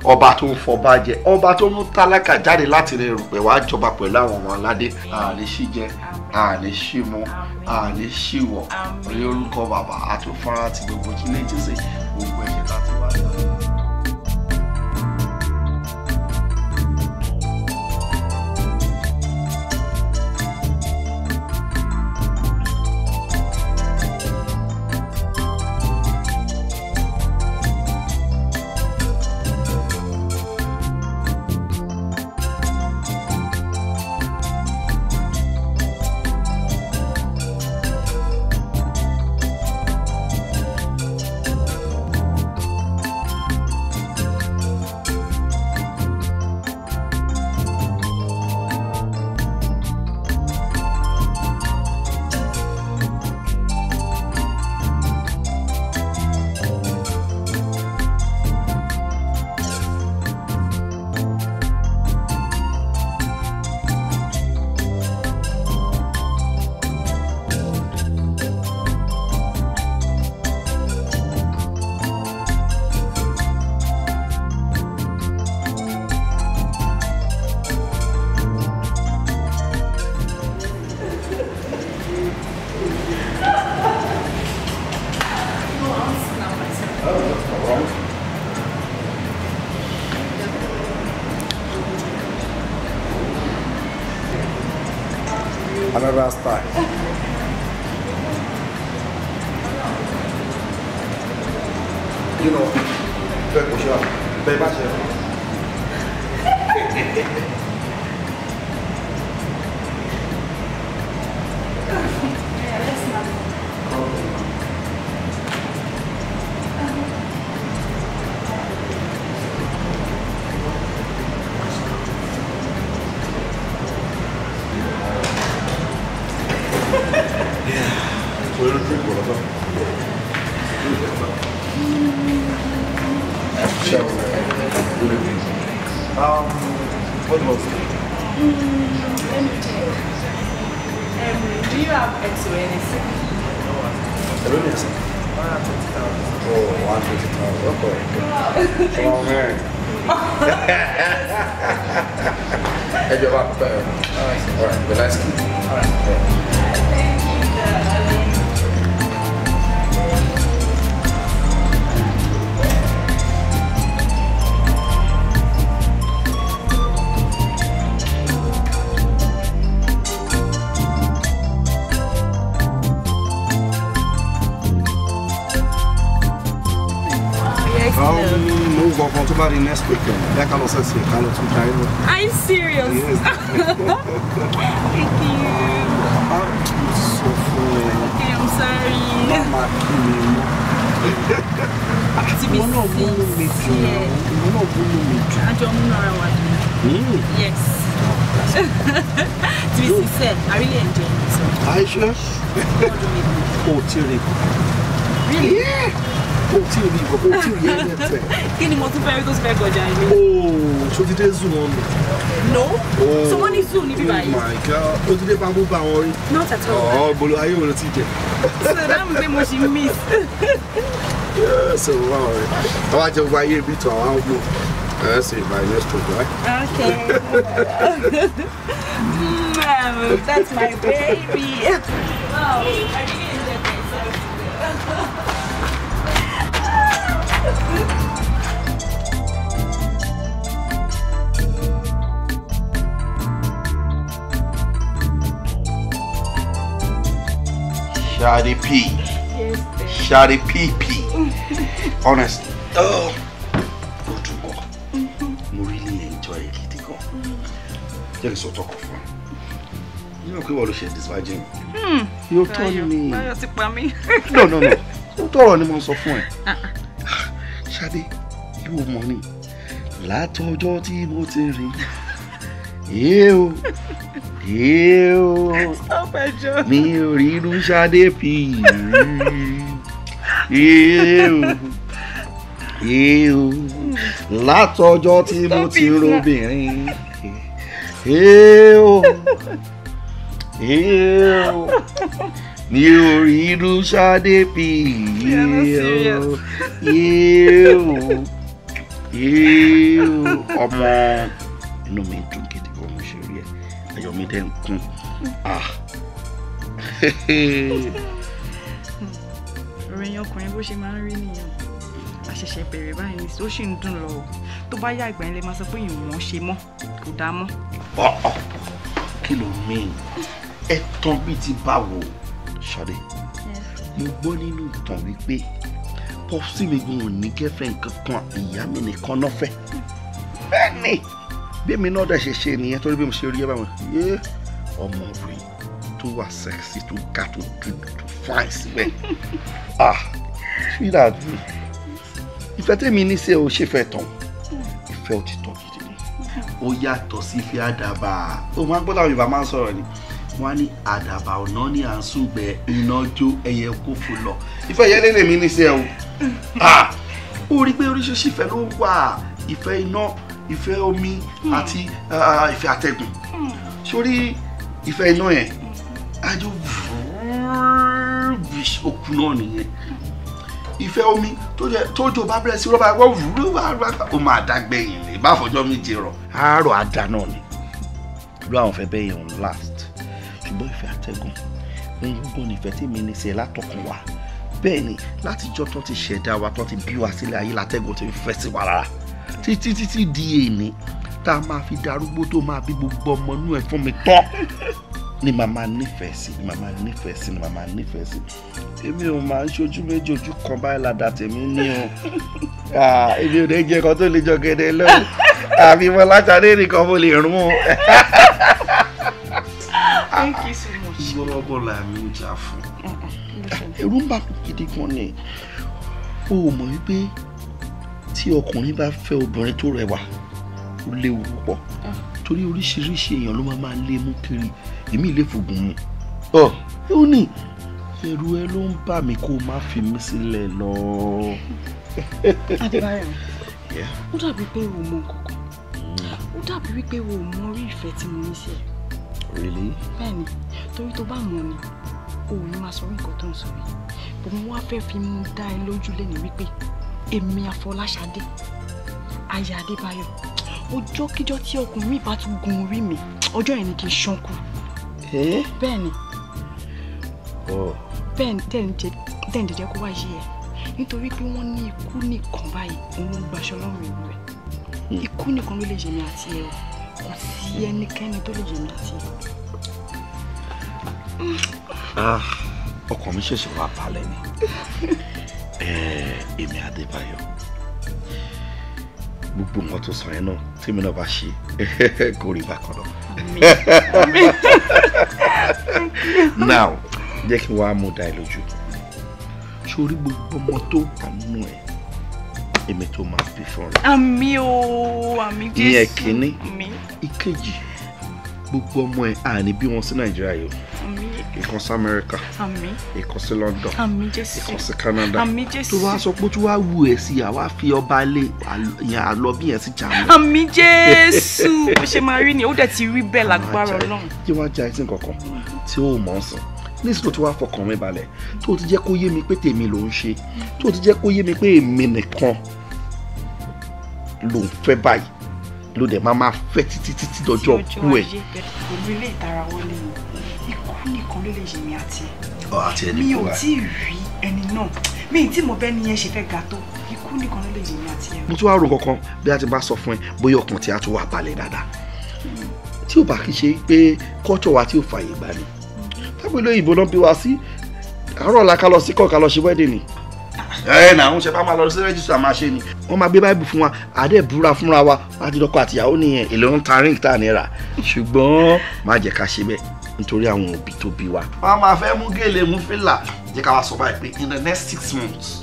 ọba tó ń fọba jẹ, ọba tó ń mú tálákà jáde láti rẹ rùpẹ̀ wá jọba pẹ̀lú àwọn ọmọ aládé. Àní ṣì jẹ, àní ṣì mu, àní ṣì wọ̀. Orí orúkọ bàbá àtúnfọ́nrán àti gbogbo tí lè jẹ́sẹ̀ gbogbo ẹ̀ṣẹ̀ láti wá dá. Nigeria style. You know, fẹ́ kò ṣe wà bẹ́ẹ̀ bá ṣe. What was it? Let me check. Do you have XO anything? Hello, yes. 120,000. Oh, 120,000. Okay. Thank oh, man. Hey, you're up. All right. But nice. All right. Thank you, darling. Move on to about next weekend. That kind of sense here, kind of too tired. Are you serious? Yes. Thank you. I'm so full. Okay, I'm sorry. Mama, sincere. Yes. To be sincere, I really enjoyed it. Are you sure? Oh, terrible. Really? Yeah. Oh, terrible. Oh, terrible. Kí ni mo tún fẹ́ rí tó tún fẹ́ kọjá ilé? Oh, ṣó ti dé zoo wọn ni? No. So wọ́n ní zoo níbí báyìí. Oh my God. Ó ti dé bamboo bá wọn rí. Not at all. Ọ̀ bolo ayé wo ló ti jẹ? So that means pé mo ṣì miss. Yeah, so wow. Àwa jẹ gbogbo ayé ibi tó àwọn ọmọ. Let's see by next week, right? Okay. That's my baby. Wow, I really enjoyed myself. Shawty P. Yes, Shawty P P. Honestly. Oh. Mo really enjoy it gidi gan. Jẹ́ kí n sọ tọkọ fún ẹ. You know pé wọ́n ló ṣe this virgin. Yóò tọ́ ni. Báyọ̀ ti pa mí. No, no, no. Ó tọrọ ni mo sọ fún ẹ. Ṣadé, ìwọ mọ̀ ni. Látọjọ́ tí mo ti rìn. Èé o. Èé o. Stop ẹ jọ̀ọ́. Mi ò rí irú Ṣadé P. Èé o. Èé o. Látọjọ́ tí mo ti robìnrin. Èé o. Èé o. Mi ò rí irú Ṣadé P. Èé o. Èé o. Èé o. Ọmọ inú mi dùn gidi gan mo ṣe rí ẹ. Ayọ̀ mi dẹ̀ ń kún. Ah. Ọ̀rọ̀ ẹ̀yin ọkùnrin bó ṣe máa ń rí nìyẹn. A ṣẹ̀ṣẹ̀ bẹ̀rẹ̀ báyìí ní ó sì ń dùn lọ. Tó bá yá ìgbà yẹn lè máa sọ pé ìwọ̀n ṣe mọ́, kò dáa mọ́. Ọ̀ọ́ kí ló mean? Ẹ tán bíi ti báwo? Ṣadé, mo gbọ́ nínú ìtàn wípé Popsi mi gan ò ní girlfriend kankan, ìyá mi nìkan náà fẹ́. Bẹ́ẹ̀ni, bí èmi náà dẹ̀ ṣe ṣe nìyẹn torí bí mo ṣe rí ẹ báwọn. Yé ọmọ rẹ̀ tó wà sexy tó ga tó dúdú tó fine síbẹ̀. Ah, sweetheart mi, ìfẹ́ tèmi ní sí ẹ ò ṣe fẹ́ tán. Ìfẹ́ òtítọ́ gidi ni. Ó yàtọ̀ sí ìfẹ́ àdàbà. Ó máa ń gbọ́dọ̀ àwọn Yorùbá máa ń sọ̀rọ̀ ni. Wọ́n á ní àdàbà ọ̀nà ní à ń sùngbẹ́ iná jó ẹyẹ kó fò lọ. Ìfẹ́ yẹn lélẹ̀ mi ní sí ẹ o. Ah, ó rí pé oríṣiríṣi ìfẹ́ ló wà. Ìfẹ́ iná, ìfẹ́ omi àti ìfẹ́ àtẹ̀gùn. Sórí ìfẹ́ iná yẹn, àjò òkú náà nìyẹn. Ìfẹ́ omi tójò bá bẹ̀rẹ̀ sí rọ́bà wọ́n wúrú ó máa dàgbẹ̀yìn ní bá fọjọ́ méje rọ̀. Àárọ̀ àdá náà ni. Irú àwọn ìfẹ́ bẹ́ẹ̀ yẹn ò last. Ṣùgbọ́n ìfẹ́ àtẹ̀gùn, òun gbọ́n ní ìfẹ́ tí mi ní sí ẹ látọkàn wá. Bẹ́ẹ̀ ni látijọ́ tó ti ṣẹ̀dá wa tó ti bí wa sílẹ̀ ayé látẹ̀gùn ti fẹ́ sí wa rárá. Títí títí di èní tá a máa fi darúgbó tó máa bí gbogbo ọmọ inú ẹ̀ fún mi tán. Ni màmá nífẹ̀ẹ́ sí, ni màmá nífẹ̀ẹ́ sí, ni màmá nífẹ̀ẹ́ sí. Èmi ò máa ń ṣojú méjì, ojú kan báyìí ládàá tèmi ní o. Èmi ò ní jẹ́ kan tó lè jọ gẹ́gẹ́ lọ́wọ́. Àbí Fọláṣadé nìkan mo lè rún o. Thank you so much. Gbọ́dọ̀ la mi ń jà fún. Ẹ̀rù ń bà mí gidi gan ni. O ò mọ̀ wípé tí ọkùnrin bá fẹ́ obìnrin tó rẹwà, ó léwu púpọ̀. Torí oríṣiríṣi èèyàn ló máa lé mú kiri, èmi lè fògùn mu. Ó ní ẹ̀rù ẹ ló ń bà mí kó o má fi mí sílẹ̀ lọ. Adébáyọ̀, ó dàbí pé o mọ nǹkan kan. Ó dàbí wípé o mọ orí ìfẹ́ tí mo ní sí ẹ. Really? Bẹ́ẹ̀ni, torí tó bá mọ̀ ni, o ò ní máa sọ nǹkan tó ń sọ yìí. Bò mo wá fẹ́ fi mú dá ẹ lójú lẹ́nu wípé èmi Afọláṣadé, aya Adébáyọ̀, ọjọ́kíjọ́ tí ọkùnrin mi bá tún gun orí mi, ọjọ́ yẹn ni kì í ṣánkù. Bẹ́ẹ̀ni. Bẹ́ẹ̀ni, tẹ̀ ń jẹ́jẹ́ kó wá yé ẹ. Nítorí pé wọ́n ní ikú nìkan báyìí, òun ló ń gbaṣọ lọ́rùn ìlú rẹ̀. Ikú nìkan ló lè yẹ mi àti ẹ o. Kò sí ẹnikẹ́ni tó lè yẹ mi àti ẹ. Ọkàn mi ṣẹ̀ṣẹ̀ wá balẹ̀ ni. Èmi Adébáyọ̀, gbogbo nǹkan tó sọ yẹn náà tèmi náà bá ṣe kò rí bákan náà. Now, jẹ́ kí n wá mú dá ẹ lójú. Sórí gbogbo ọmọ tó wà nínú ẹ, èmi tó máa bí fún rẹ. Àmín o, àmín Jésù. Ìyẹn kínní. Ìkejì, gbogbo ọmọ ẹ àní bí wọn sí Nàìjíríà yìí o. Ìkan sí Amẹ́ríkà. Àmín. Ìkan sí London. Àmín Jésù. Ìkan sí Canada. Àmín Jésù. Tó wá sọ pé tó wá wù ẹ sí, àwa fi ọba lé yẹn àlọ bí yẹn sí Germany. Àmín Jésù. Bó ṣe máa rí ni, ó dẹ̀ ti rí bẹ́ẹ̀ lágbára Ọlọ́run. Kí wọ́n já ẹtí nǹkankan tí ó mọ̀ ọ́n sàn. Nísìsiyìí tó ti wá fọkàn mi balẹ̀, tó ti jẹ́ kó yé mi pé tèmi ló ń ṣe, tó ti jẹ́ kó yé mi pé èmi nìkan ló ń fẹ́ báyìí, ló dẹ̀ máa fẹ́ títí títí dọjọ́ kú ẹ̀. Pẹ̀lú ilé ìtara wọlé mi, ikú nìkan ló lè yé mi àti ẹ. Mi ò tí ì rí ẹni náà, mi ì tí mo bẹ́ẹ̀ ni yẹn ṣe fẹ́ ga tó, ikú nìkan ló lè yé mi àti ẹ. Mo tún wá rò kankan bí a ti bá sọ fún ẹ bóyá ọkàn tí a tún wà balẹ̀ dáadáa, tí ò bá kí ṣe pé kọ́tọ̀ wa tí ò fààyè gbà ni. Tábìlì òyìnbó náà bí wa sí àárọ̀ ọ̀la ká lọ sí kọ́ ká lọ ṣe wedding ni. Ẹ náà ń ṣe bá máa lọ sí rẹ́jísítà máa ṣe ni. Wọ́n máa gbé báìbù fún wa, àdé búra fúnra wa, láti dọ́kọ àtìyàwó nìyẹn, èlò ń ta ring tá a ní rà. Ṣùgbọ́n má jẹ́ ká ṣe bẹ́ẹ̀ nítorí àwọn òbí tó bí wa. Wọ́n máa fẹ́ mú gèlè mú fìlà. Jẹ́ ká wá sọ báyìí pé in the next 6 months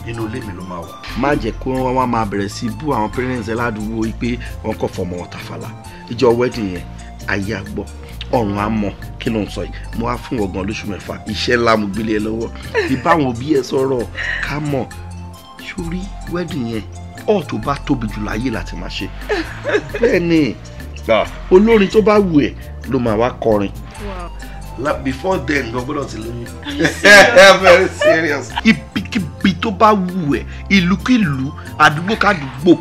inú ilé mi ló máa wà. Má jẹ́ kó wọ́n wá máa bẹ̀rẹ̀ sí bú àwọn parents ẹ ládùúgbò pé wọ́n kọ̀ fọmọ wọn tàfàlà. Ìjọ wedding yẹn, ayé á gbọ́, ọ̀run á mọ̀. Kí ló ń sọ yìí? Mo wá fún ọgàn lóṣù mẹ́fà, iṣẹ́ ńlá mo gbélé ẹ lọ́wọ́. Ìbá àwọn òbí ẹ sọ̀rọ̀ ká mọ̀. Sórí wedding yẹn, ọ̀ tó bá tóbi jù láyé láti máa ṣe. Bẹ́ẹ̀ ni, olórin tó bá wù ẹ́ ló máa wá kọrin. Before then, gan gbọ́dọ̀ ti lóyún. Very serious. Ibikíbi tó bá wù ẹ́, ìlúkìlú, àdúgbò kádùgbò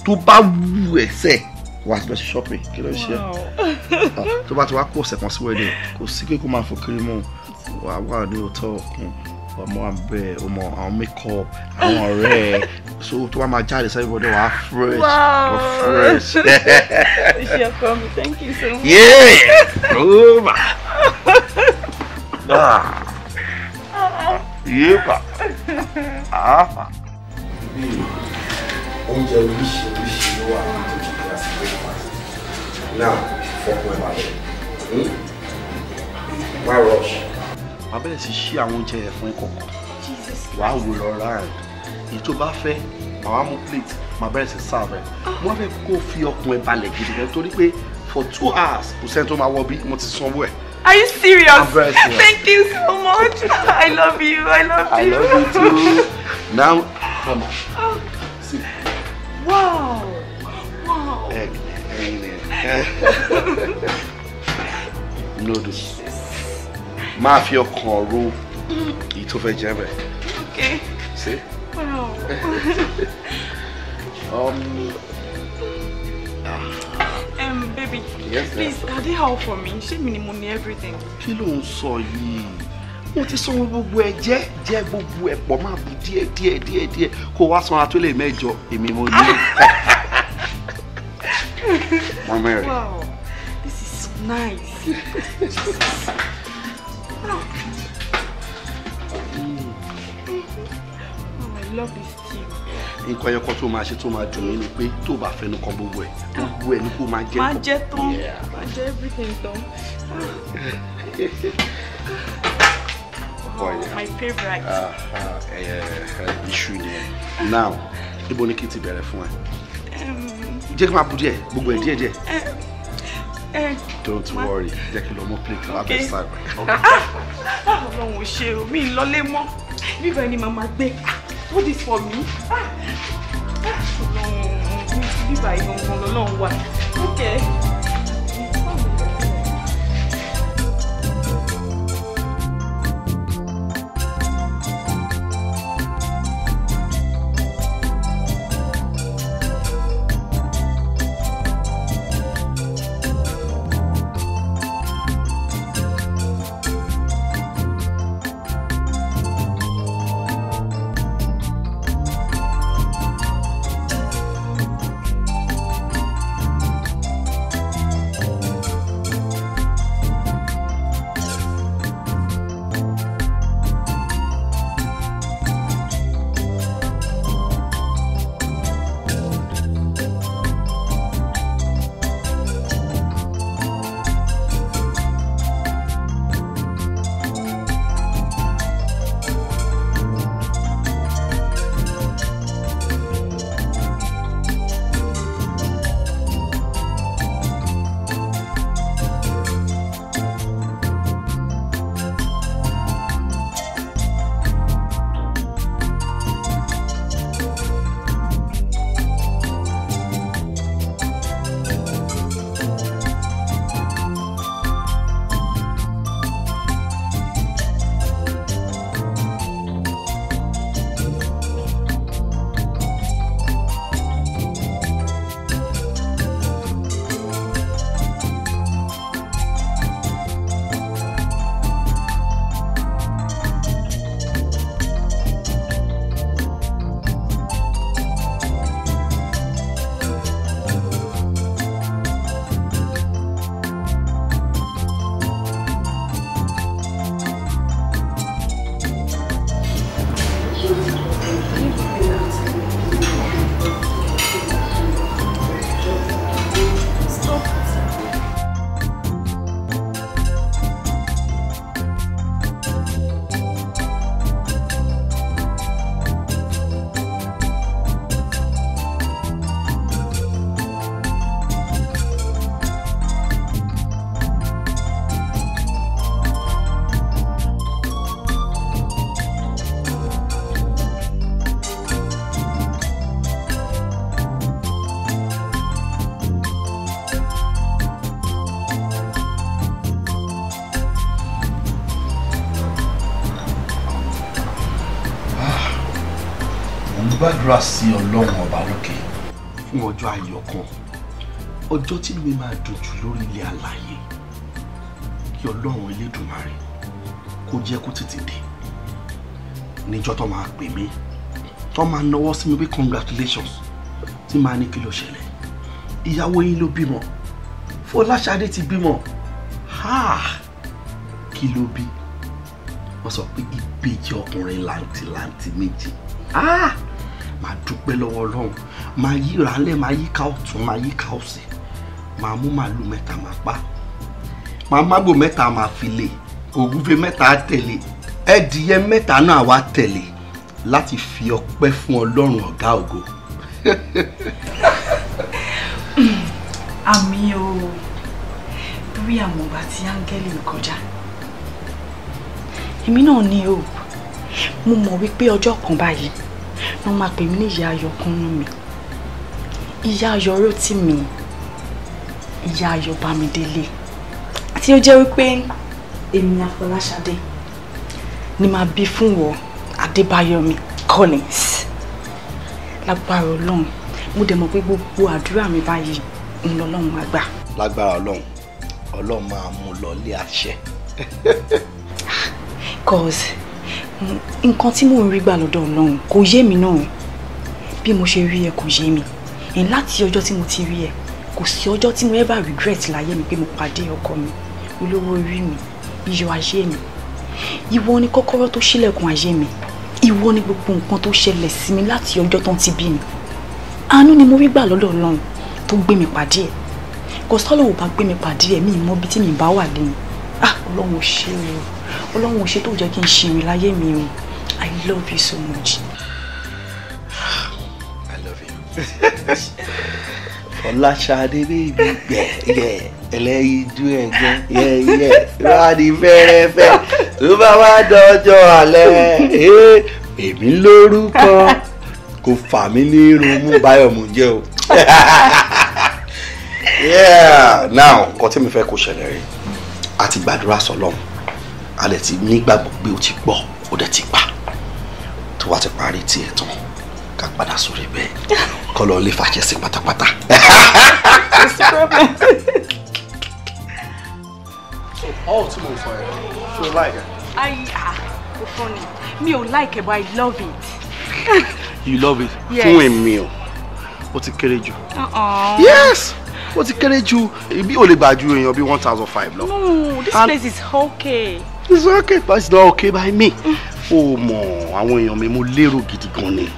tó bá wù ẹ́ sẹ́ẹ̀, wà á ti lọ sí shopping. Kí ló ń ṣe? Tó bá ti wá kó ọ̀sẹ̀ kan sí wedding, kò sí pé kó máa fò kiri mọ́. Wà á wà ní hotel kan, ọmọ abẹ, ọmọ àwọn makeup, àwọn ọ̀rẹ́ ẹ̀. So tó bá máa jáde sẹ́yìn bọ́dẹ̀ wà á fresh. Wà fresh. Iṣẹ́ ọkọ mi, thank you so much. Yeah! Oh my. Yeah. Ah. Oúnjẹ oríṣiríṣi ló wà ní ìjọba àti breakfast. Now, fọkàn ẹ balẹ̀. Má rush. Wàá bẹ̀rẹ̀ sí ṣí àwọn oúnjẹ yẹn fún ìkọ̀kọ̀. Wàá wò lọ round. Èyí tó bá fẹ́, màá wá mú plate, màá bẹ̀rẹ̀ sí serve ẹ̀. Wọ́n fẹ́ kó fi ọkàn ẹ balẹ̀ gidi gan torí pé for 2 hours kò sẹ́ni tó máa wọ bí mo ti sanwó ẹ̀. Are you serious? I'm very serious. Thank you so much. I love you. I love you. I love you too. Now, come on. See. Wow. Wow. Egg. Noodles. Máa fi ọkàn ro èyí tó fẹ́ jẹ bẹ́ẹ̀. Okay. See? Wow. Baby, yes, please, are they all for me? Ṣé mi ni mo ní everything? Kí ló ń sọ yìí? Mo ti sọ gbogbo ẹ jẹ́ jẹ́ gbogbo ẹ pọ̀ máa bù díẹ̀ díẹ̀ díẹ̀ díẹ̀ kó wá sanra tó lè mẹ́jọ èmi mo ní. Mama Mary. Wow, this is nice. Oh, I love this stew. Nǹkan ẹyọkan tó máa ṣe tó máa dùn mí ni pé tó bá fẹnu kan gbogbo ẹ̀ gbogbo ẹ̀ ni kó máa jẹ. Máa jẹ tán, máa jẹ everything tán. Oh, my favourite. Iṣu ni ẹ. Now, ibo ni kí n ti bẹ̀rẹ̀ fún ẹ? Jẹ́ kí n máa bu díẹ̀, gbogbo ẹ̀ díẹ̀ díẹ̀. Don't worry, jẹ́ kí n lọ mú plate lábẹ́ sáré. Ọlọ́run ò ṣe o, mi ì lọlé mọ́. Bíbá ni màmá gbé. Put this for me. Ọlọ́run, bíbá ìgangan lọ́lọ́run wà. Okay. Gbàdúrà sí Ọlọ́run ọba lókè fún ọjọ́ ayọ̀ kan, ọjọ́ tí mi máa dùn jù lórí ilẹ̀ alààyè, kí Ọlọ́run Elédùmarè kó jẹ́ kó tètè dé níjọ́ tó máa pè mí, tó máa nawọ́ sí mi pé congratulations, tí máa ní kí ló ṣẹlẹ̀, ìyàwó yín ló bímọ, Fọláṣadé ti bímọ, ha, kí ló bí? Wọ́n sọ pé ìbejì ọkùnrin làǹtìlàǹtì méjì. Ah, máa dúpẹ́ lọ́wọ́ Ọlọ́run, máa yíra lẹ́, máa yíká ọ̀tún, máa yíká òsì, máa mú màálù mẹ́ta máa pa, máa mágbò mẹ́ta máa fi lé, ògúnfe mẹ́ta tẹ̀lé, ẹdìyẹ mẹ́ta náà wá tẹ̀lé láti fi ọpẹ́ fún Ọlọ́run ọ̀gá ògo. Àmì o, torí àwọn ọba tí áńgẹ́lì ń kọjá, èmi náà ní hope. Mo mọ̀ wípé ọjọ́ kan báyìí wọ́n máa pè mí ní ìyá ayọ̀ kúnnú mi, ìyá ayọ̀ Rótìmí, ìyá ayọ̀ Bámidélé, tí ó jẹ́ wípé èmi Afọláṣadé ni màá bí fún wọ Adébáyọ̀mí Collins. Lágbára Ọlọ́run, mo dẹ̀ mọ̀ pé gbogbo àdúrà mi báyìí ń lọ Ọlọ́run máa gbà. Lágbára Ọlọ́run, Ọlọ́run máa mú lọ lé àṣẹ. Cause nǹkan tí mò ń rí gbà lọ́dọ̀ Ọlọ́run kò yé mi náà, bí mo ṣe rí ẹ kò yé mi. Láti ọjọ́ tí mo ti rí ẹ Kò sí ọjọ́ tí mo ever regret láyé mi pé mo pàdé ọkọ mi, olówó orí mi, iyọ̀ ayé mi. Ìwọ ni kọ́kọ́rọ́ tó ṣílẹ̀kùn ayé mi. Ìwọ ni gbogbo nǹkan tó ṣẹlẹ̀ sí mi láti ọjọ́ tán ti bí mi. Àánú ni mo rí gbà lọ́dọ̀ Ọlọ́run tó gbé mi pàdé ẹ̀. Kò sọ́lọ́ ò bá gbé mi pàdé ẹ̀, mi ì mọ ibi tí mi bá wà lẹ́yìn. Ah, Ọlọ́run ò ṣe o. Ọlọ́run ò ṣe tó jẹ́ kí n ṣìrìn láyé mi o. I love you so much. I love you. Fọláṣadé baby, yeah, ẹlẹ́yinjú ẹ̀gẹ́, yeah, wá ní fẹ́rẹ́fẹ́, tó bá wá dọjọ́ alẹ́, èmi lórúkọ, kò fà mí ní irun mú Báyọ̀ mò ń jẹ́ o. Yeah, now, nǹkan tí mi fẹ́ kó ṣẹlẹ̀ rí, a ti gbàdúrà sọ́lọ́run, a lè ti nígbàgbọ́ pé ó ti gbọ́, ó dẹ̀ ti gbà, tó wá ti parí tiẹ̀ tán, ká padà sórí bẹ́ẹ̀ kọ́ lọ lè fàṣẹ sí pátápátá. So all tí mo sọ yẹn, ṣé o like it? Kò funny. Mi ò like it, but I love it. You love it? Yes. Fún èmi o, ó ti kéré jù. Yes, ó ti kéré jù. Ibi ò lè gbà ju èèyàn bí 1,500 lọ. No, this place is okay. It's okay, but it's not okay by me. O mọ̀, àwọn èèyàn mi, mo lérò gidi gan ni.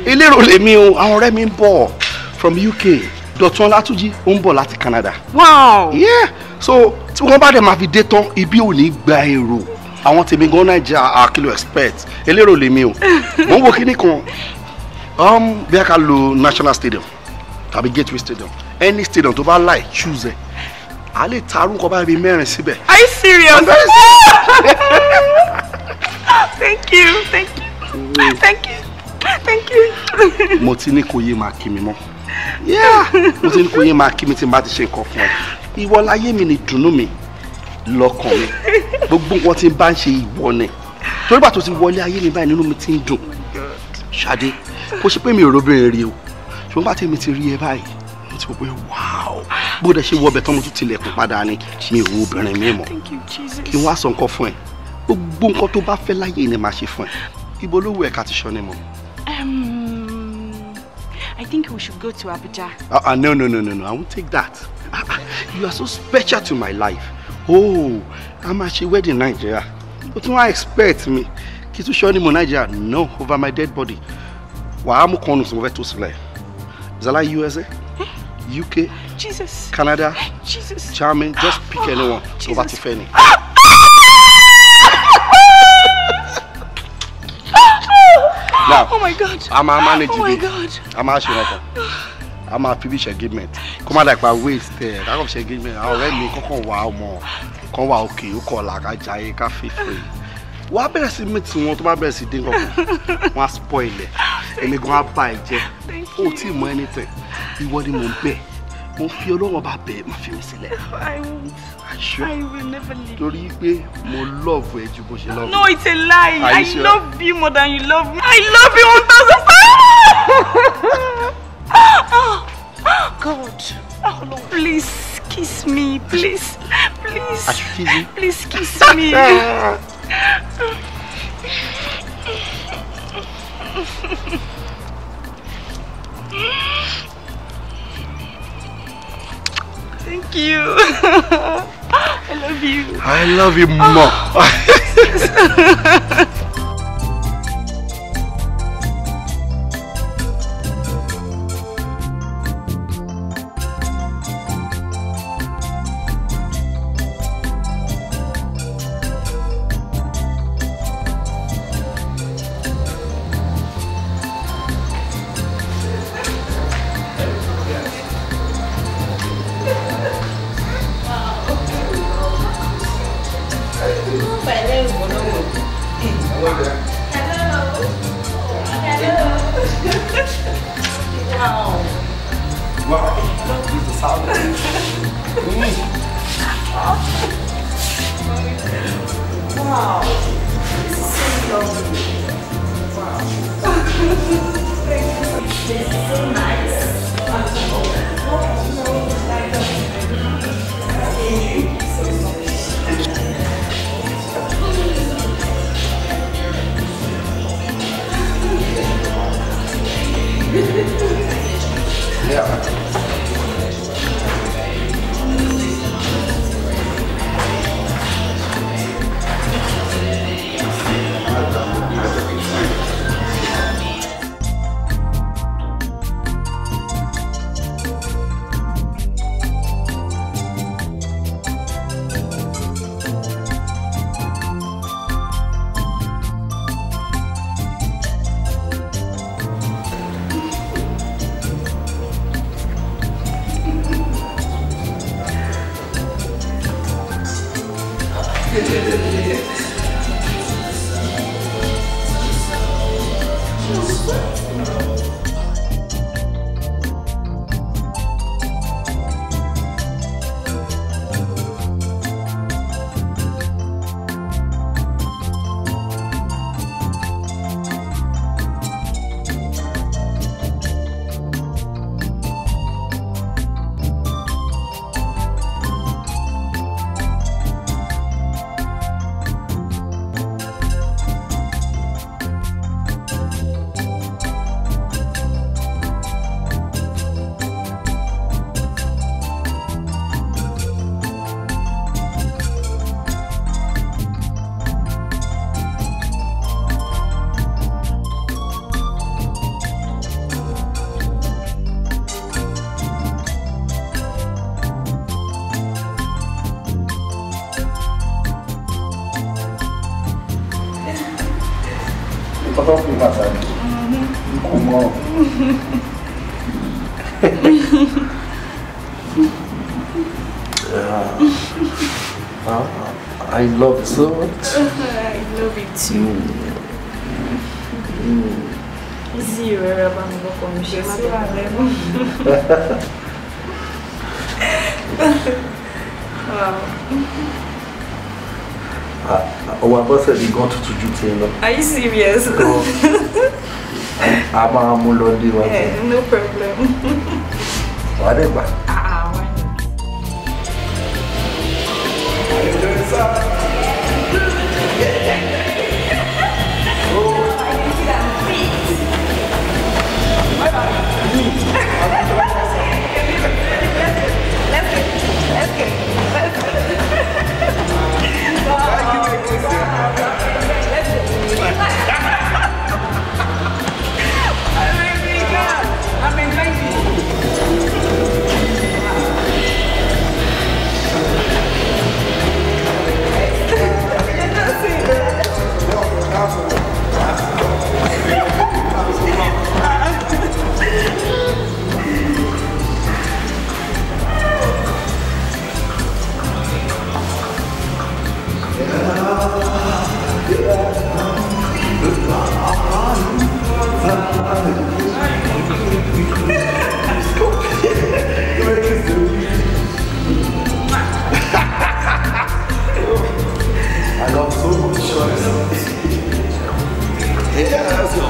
Elérò lèmi o, àwọn ọ̀rẹ́ mi ń bọ̀ from UK. Dọ̀tun Ọlátúnjí ó ń bọ̀ láti Canada. Wow. Yeah, so tí wọ́n bá dẹ̀ máa fi dé tán, ibi ò ní gba èrò. Àwọn tèmi gan Naija kí ló expect. Elérò lèmi o. Mo ń wo kíní kan, bí a ká lo National Stadium tàbí Gateway Stadium, any stadium tó bá like choose ẹ̀. A lè ta arúgbó báyìí bíi mẹ́rin síbẹ̀. Are you serious? I'm very serious. Thank you, thank you, thank you. Thank you. Mo ti ní kò yé máa kí mi mọ́. Yeah, mo ti ní kò yé máa kí mi tí n bá ti ṣe nǹkan fún ẹ. Ìwọ láyé mi ni dùnnú mi lọ́kàn mi. Gbogbo nǹkan tí n bá ń ṣe ìwọ ni. Torí bá tó ti wọlé ayé mi báyìí nínú mi ti ń dùn. Ṣadé, kò ṣe pé mi ò róbìnrin rí o. Ṣùgbọ́n bá tèmi ti rí ẹ báyìí, mo ti wò pé wow. Bó dẹ̀ ṣe wọ ọbẹ̀ tán mo tún tilẹ̀kùn padà ni mi ò wo obìnrin mi mọ́. Kí n wá sọ nǹkan fún ẹ. Gbogbo nǹkan tó bá fẹ́ láyé ni màá ṣe fún ẹ. Ibo ló wù ẹ́ ká ti ṣọ́ ni mọ́? I think we should go to Abuja. No, no, no, no, no. I won't take that. You are so special to my life. Oh, I'm actually wedding in Nigeria. But you expect me? Kí tún ṣọ́ ni mo Nigeria? No, over my dead body. Wàá mú kan nù sí mo fẹ́ tó sílẹ̀. Is that like USA? UK? Jesus. Canada? Jesus. Germany? Just pick anyone. Tó bá ti fẹ́ ni. Now, oh my God. I'm a manager. Oh my God. I'm a ṣe I'm a fi engagement. Come on, like my waist there. That of engagement. I already me kọ́kọ́ wá ọmọ. Kan wá okay, ó kọ́ la ká jayé ká feel free. Wá bẹ̀rẹ̀ sí meet wọn tó bá bẹ̀rẹ̀ sí dín kankan. Wọ́n á spoil ẹ̀. Èmi gan á bá ẹ jẹ́. O tí mọ anything. Ìwọ ni mò ń bẹ̀. Mo fi Ọlọ́run bá bẹ̀, má fi mi sílẹ̀. I won't. Sure? I will never leave. Torí pé mo love ẹ ju bó ṣe love. No, it's a lie. Are you I sure? Love you more than you love me. I love you 1,000 times. God, oh Lord, please kiss me, please, please. I should kiss you. Please kiss me. Thank you. I love you. I love you more. Yeah. I love it so much. I love it too. Zero. Wow. Ọwọ́ abọ́sẹ̀ di gan tutù ju tiẹ̀ lọ. Are you serious? A máa mú lọ dé wa. No problem. Wà á dẹ̀ gbà. Ah, why not? I love so much. Yeah, let's go.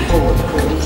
Forward, forward.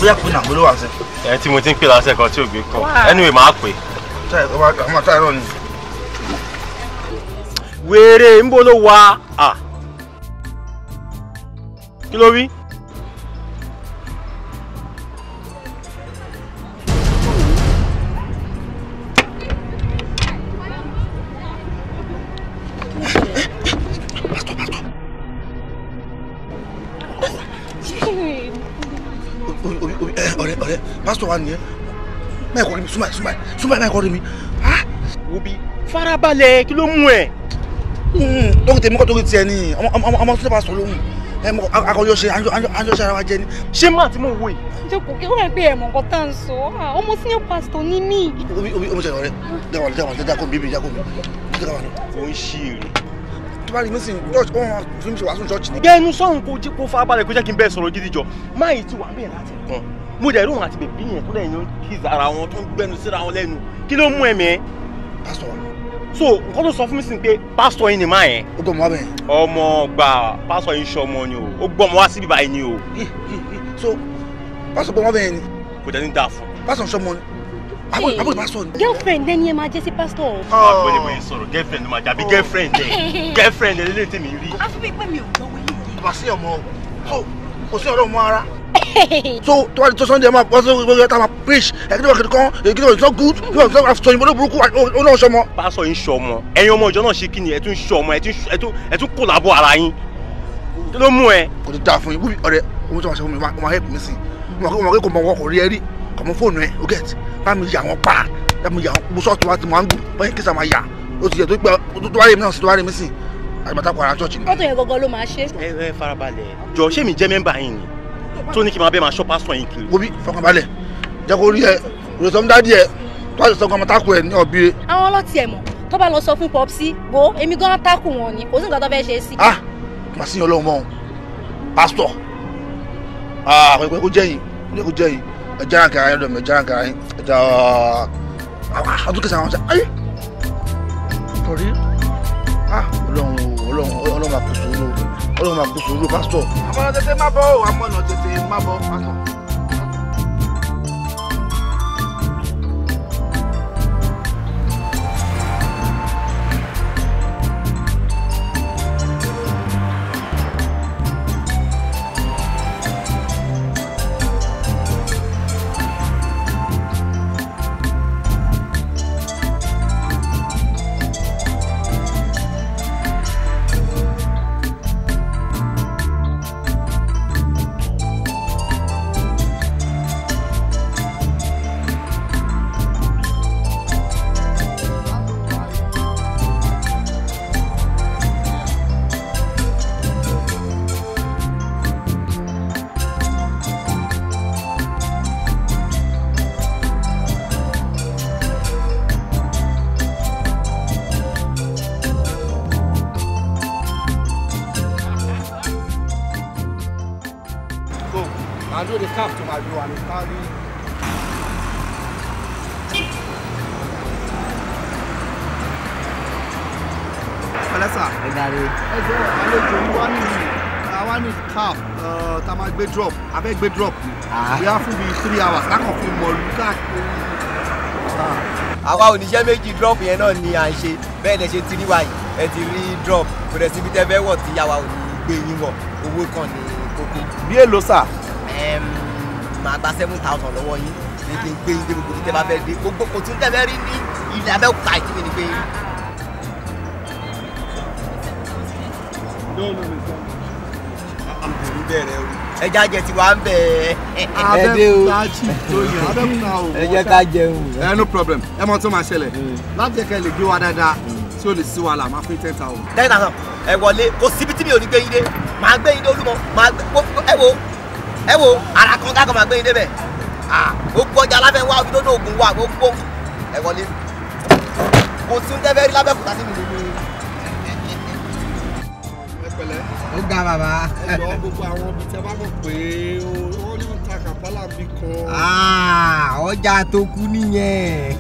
Bóyá pé nàgbó ló wà sí. Ẹ tí mo ti ń pè lásẹ̀ kan tí ò gbé kọ. Anyway, màá pè. Wèrè ń bó ló wà á. Kí ló wí? Ọ̀rẹ́ pásítọ̀ wa nìyẹn máa kọrin mi súnmọ́ máa kọrin mi. Wo bí farabalẹ̀ kí ló mú ẹ. Lókè tèmi kọ́ torí tiẹ̀ ni ọmọ tó bá sọ lóhùn akọyọṣe àjọṣe ara wa jẹ ni. Ṣé máa tí mò ń wò yìí. Jókòó kí ó rẹ̀ pé ẹ̀mọ̀ nǹkan tá à ń sọ ọmọ senior pastor ní mí. Omi omi ṣe ọ̀rẹ́ jáwà jákò bíbí jákò mi. Kò ń ṣí èrè. Tó bá rí mi sìn church ó wọn fi mi ṣe wàásù church ni. Gbẹ́nu sọ̀hún kò jí kó farabalẹ̀ kó jẹ́ kí n bẹ́ẹ̀ sọ̀rọ̀ gidi jọ máa yìí ti wà bẹ́ẹ̀ láti kan mo dẹ̀ rí òun àti bèbí yẹn tó dẹ̀ yẹn kí ara wọn tó ń gbẹnu síra wọn lẹ́nu kí ló mú ẹ mẹ́. Pásítọ̀ wa. So nǹkan tó sọ fún mi sí pé pásítọ̀ yín ni máa yẹn. Ó gbọ́ ọmọ wa bẹ́ẹ̀. Ọmọ gbà pásítọ̀ yín ṣọmọ ni o ó gbọ́ ọmọ wá síbí báyìí ni o. So pásítọ̀ gbọ́ ọmọ bẹ́ẹ̀ ni. Kò dẹ̀ ní dáa fún. Pásítọ̀ ṣọmọ ni àbúrò pásítọ̀ ni. Girlfriend ẹni ẹ máa jẹ́ sí pásítọ̀. Àbúrò ni mo yẹn sọ̀rọ̀ girlfriend ló máa jẹ́ àbí girlfriend ẹ̀ girlfriend ẹ̀ lélẹ́yìn tèmi rí. A fi bí pé mi ò gbọ́ wọlé yìí. Kò sí ọmọ o kò sí ọ̀rọ̀ mọ́ ara. So tó bá di tó Sunday máa wọ́n sọ wọ́n tá máa preach ẹ̀kíní wọ́n kìíní kan èkìní wọ́n it's not good wọ́n sọ àfisọ ìbọn burúkú ó náà ṣọmọ. Pásítọ̀ yín ṣọmọ ẹ̀yin ọmọ ìjọ náà ṣe kí ni ẹ̀ tún ṣọmọ ẹ̀ tún kò lábọ̀ ara yín kí ló mú ẹ. Kò ní dáa fún yín wúbi ọ̀rẹ́ ohun tí wọ́n ṣe fún mi wọ́n máa help mi sí i wọ́n máa kó mọ wọn kò rí ẹ rí kò mọ fóònù ẹ o get bá mi yà wọ́n pa bá mi yà wọ́n gbogbo ṣọ́ọ̀tù wa ti máa ń gùn báyìí kí sà máa yà ó ti yẹ tó pẹ́ tó wá rí mi náà sí tó wá rí mi sí àgbàtà kọ ara church ni. Mọ́tò yẹn gangan ló máa ṣe. Ẹ farabalẹ̀ jọ ṣé mi jẹ́ mẹ́mbà yín ni tó ní kí n máa bẹ́ẹ̀ máa ṣọ́ pásítọ̀ yín kiri. Wo bí fọkànbalẹ̀ jẹ́ kó rí ẹ rò sọ fún dádì ẹ tó àti sọ fún ọmọ tákù ẹ ní ọ̀bí. Àwọn ọlọ́tì ẹ̀ mọ̀ tó bá lọ sọ fún Popsi wo èmi gan tákù wọn ni kò sí nǹkan tó fẹ́ ṣe sí. Ah màá sí ọlọ́run mọ́ pásítọ̀ ah pẹ̀pẹ́ kó jẹ́yìn kó jẹ́yìn ẹ jẹ́ àǹkàrà yín lọ́mọ ẹ jẹ́ àǹkàrà yín ẹ jẹ́ àtúnkẹ́sì àwọn ọ̀sẹ̀ ayé torí ah ọlọ́run ọlọ́run ọlọ́run máa kó sùúrù ọlọ́run máa kó sùúrù pásítọ̀. Àmọ́nà tètè má bọ̀ ọ́ àmọ́nà tètè má bọ̀ pásítọ̀. Drop abẹ́ gbé drop ni bí a fún mi 3 hours lákàn fún mọ̀lú káàkiri. Àwa oníṣẹ́ méjì drop yẹn náà ni à ń ṣe bẹ́ẹ̀ lẹ ṣe ti rí wa yìí ẹ ti rí drop kò dẹ̀ síbi tẹ́ fẹ́ wọ̀ tí àwa ò ní gbé yín wọ̀ owó kan ní kókó. Bí èlò sà. Màá gba 7,000 lọ́wọ́ yín ní kí n gbé yín dé gbogbo tẹ́ bá fẹ́ dé gbogbo kò tún tẹ́ fẹ́ rí ní ilẹ̀ Abẹ́òkúta ìtí mi ni pé. No, no, no. Bẹ̀rẹ̀ o ẹja jẹ ti wà ń bẹ̀. Abẹ́òkúta jì tó yẹ Abẹ́òkúta ò wọ́n ẹ jẹ́ ká jẹun. Ẹ no problem ẹ mọ tó máa ṣẹlẹ̀ láti ẹ̀ka lè gbé wa dáadáa tí ó lè sí wàhálà máa fún 10,000. 10,000 ẹ wọlé kò síbi tí mi ò ní gbé yín dé màá gbé yín dé Olúmọ màá gbé ẹ wo ara kan kákan màá gbé yín débẹ̀ gbogbo ọjà aláfẹ́ wá omi tó ní oògùn wà gbogbo ẹ wọlé kò sí tẹ́fẹ́ rí lábẹ́òkúta sí mi nínú. Pẹ̀lẹ́. Ó ga bàbá. Ẹ jọ gbogbo àwọn ibi tí a bá mọ̀ pé wọ́n ní wọ́n ta Kàmpálà bí kan. Ọjà tó kú nìyẹn.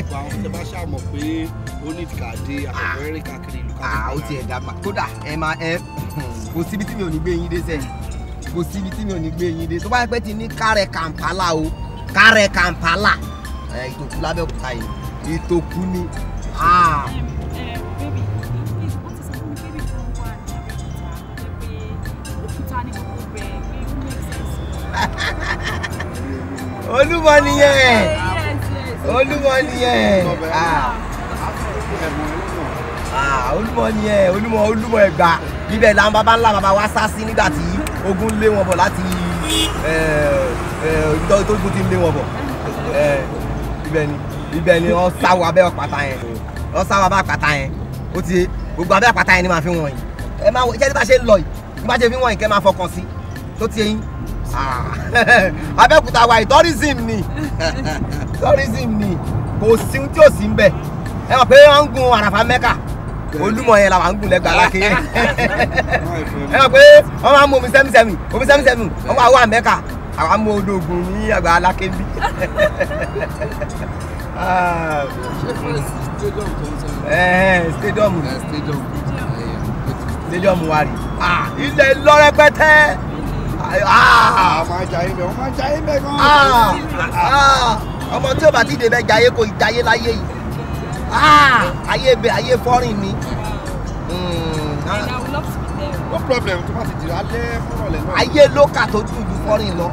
Gbogbo àwọn tí a bá ṣàmọ̀ pé ó ní ìkàdé àkọ́kọ́ rìn káàkiri ìlú káàkiri. Ó tiẹ̀ dá ma kódà ẹ máa ẹ kò síbi tí mi ò ní gbé yín dé sẹ́yìn Kò síbi tí mi ò ní gbé yín dé. Tó bá yẹ pé ti ní Kárẹ̀ Kampala o, Kárẹ̀ Kampala. Ìtòkú lábẹ́òkúta yìí, ìtòkú ni. Baby, please, wọ́n ti sọ fún mi baby kan wà ní Abẹ́òkúta tó jẹ́ pé òkúta ní gbogbo bẹ̀ pé ó make sense. Olúmọ nìyẹn. Olúmọ nìyẹn. Olúmọ nìyẹn. Olúmọ Olúmọ Ẹ̀gbá. Ibẹ̀ làwọn baba ńlá baba wa sá sí nígbà tí ogun lé wọn bọ̀ láti ibi tó ogun ti lé wọn bọ̀. Ibẹ̀ ni wọ́n sá wọ abẹ́ àpáta yẹn. Wọ́n sá wọ abẹ́ àpáta yẹn. Ó ti gbogbo abẹ́ àpáta yẹn ni màá fi wọ̀nyí. Ẹ máa wọ iṣẹ́ tí bá ṣe ń lọ yìí, bí bá ṣe fi wọ̀nyí kẹ́ máa fọkàn sí. Tó ti yín. Abẹ́òkúta wa yìí tourism ni. Tourism ni. Kò sí ohun tí ò sí ń bẹ̀. Ẹ mọ̀ pé wọ́n ń gun àràfà Mẹ́kà. Olúmọ yẹn làwọn ń gùn lẹ́gbàá lákè. Ẹ mọ̀ pé wọ́n máa ń mu omi sẹ́mísẹ́mì, omi sẹ́mísẹ́mì, wọ́n máa wà Mẹ́kà. Àwa mú odò Ògùn ní àgbà Aláké bí. Stadium stadium wa rí. Ilẹ̀ lọ rẹpẹtẹ. Ọmọ tí ó bá ti dé bẹ jayé kò jayé láyé yìí. Ayé bẹ ayé fọ́rìn ni. No problem, tó bá ti dìrò alẹ́ fọ́rọ̀ lẹ́ náà. Ayé lókà tó dùn ju fọ́rìn lọ.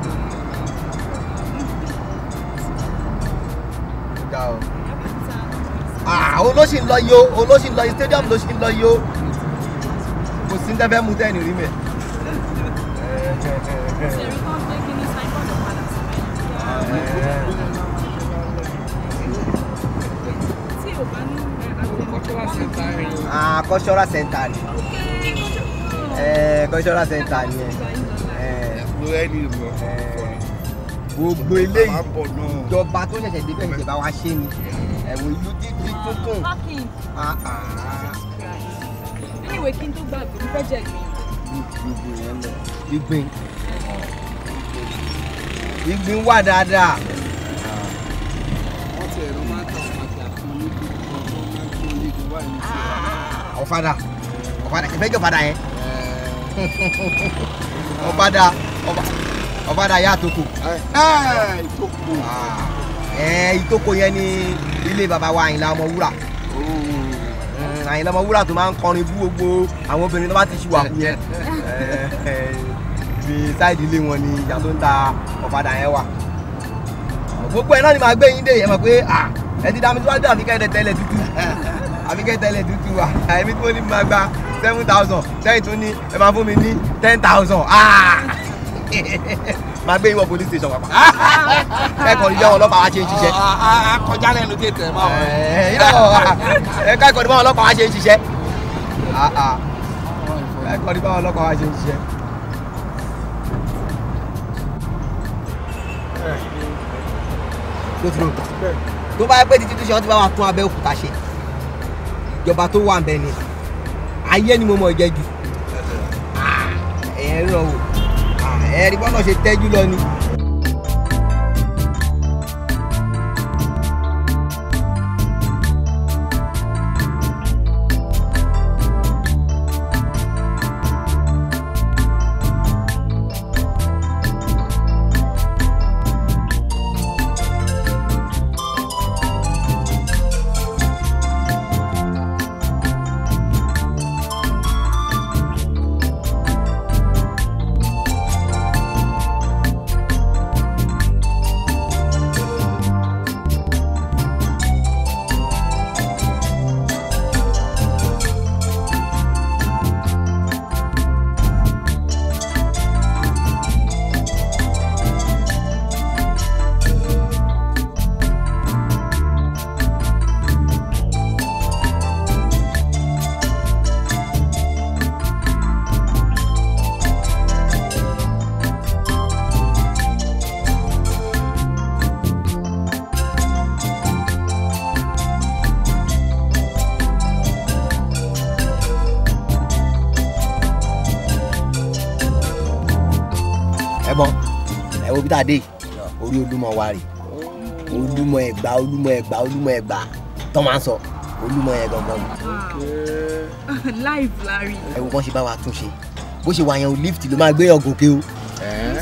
Òun ló sì ń lọ yìí o, òun ló sì ń lọ yìí, stadium ló sì ń lọ yìí o. Kò sí ní tẹ́fẹ́ mú tẹ́ẹ̀nì rí mẹ́. Cultural center ni. Cultural center ni ẹ. Gbogbo eléyìí ìjọba tó ṣẹ̀ṣẹ̀ dé bẹ́ẹ̀ ṣẹ̀ṣẹ̀ bá wa ṣe ni. Ẹ̀wọ̀n ìlú dídí tuntun. Anyway, kí n tó gbàgbé, mo fẹ́ jẹ ìgbín. Ìgbín. Ìgbín wà dáadáa. Ọ̀fadà ọ̀fadà ìfẹ́ jẹ́ ọ̀fadà yẹn. Ọ̀fadà ọ̀fadà yà àtòkò. Ìtòkò. Ìtòkò yẹn ni ilé bàbá wa Àyìnlá Ọmọwúrà. Àyìnlá Ọmọwúrà tó máa ń kọrin bú gbogbo àwọn obìnrin tó bá ti ṣìwà kú yẹn. Ibi sáìdì ilé wọn ni ìyá tó ń ta ọ̀fadà yẹn wà. Gbogbo ẹ̀ náà ni màá gbé yín dé, ẹ mọ̀ pé ẹ ti dá mi síwájú àfikẹ́ ẹ̀ tẹ́lẹ̀ tútù. Àfikẹ́ tẹ́lẹ̀ tútù wa, èmi tí mo ní máa gba 7,000, sẹ́yìn tún ní ẹ máa fún mi ní 10,000. Máa gbé ìwọ police station pàpà. Ẹ kàn ní bí àwọn ọlọ́pàá wa ṣe ń ṣiṣẹ́. Kọjá lẹ́nu géètì ẹ̀ máa wọ̀. Ẹ ká ìkọ̀dí báwọn ọlọ́pàá wa ṣe ń ṣiṣẹ́. Ẹ kàn ní báwọn ọlọ́pàá wa ṣe ń ṣiṣẹ́. Tó bá yẹ pé títí tó ṣe wọ́n ti bá wa tún Abẹ́òkúta ṣe, ìjọba tó wà ń bẹ ni ayé ni mo mọ̀ jẹ jù. Ẹ rọ wò, ẹ rí bọ́nà ṣe tẹ́jú lọ ni. Ẹ wo bí tá a dé orí Olúmọ wa rè, Olúmọ Ẹ̀gbá, Olúmọ Ẹ̀gbá, Olúmọ Ẹ̀gbá tó máa ń sọ Olúmọ yẹn gangan ni. Live Larry. Ẹ wo bọ́n ṣe bá wa tún ṣe, bó ṣe wà yẹn o, lift ló máa gbé ọgùn ké o.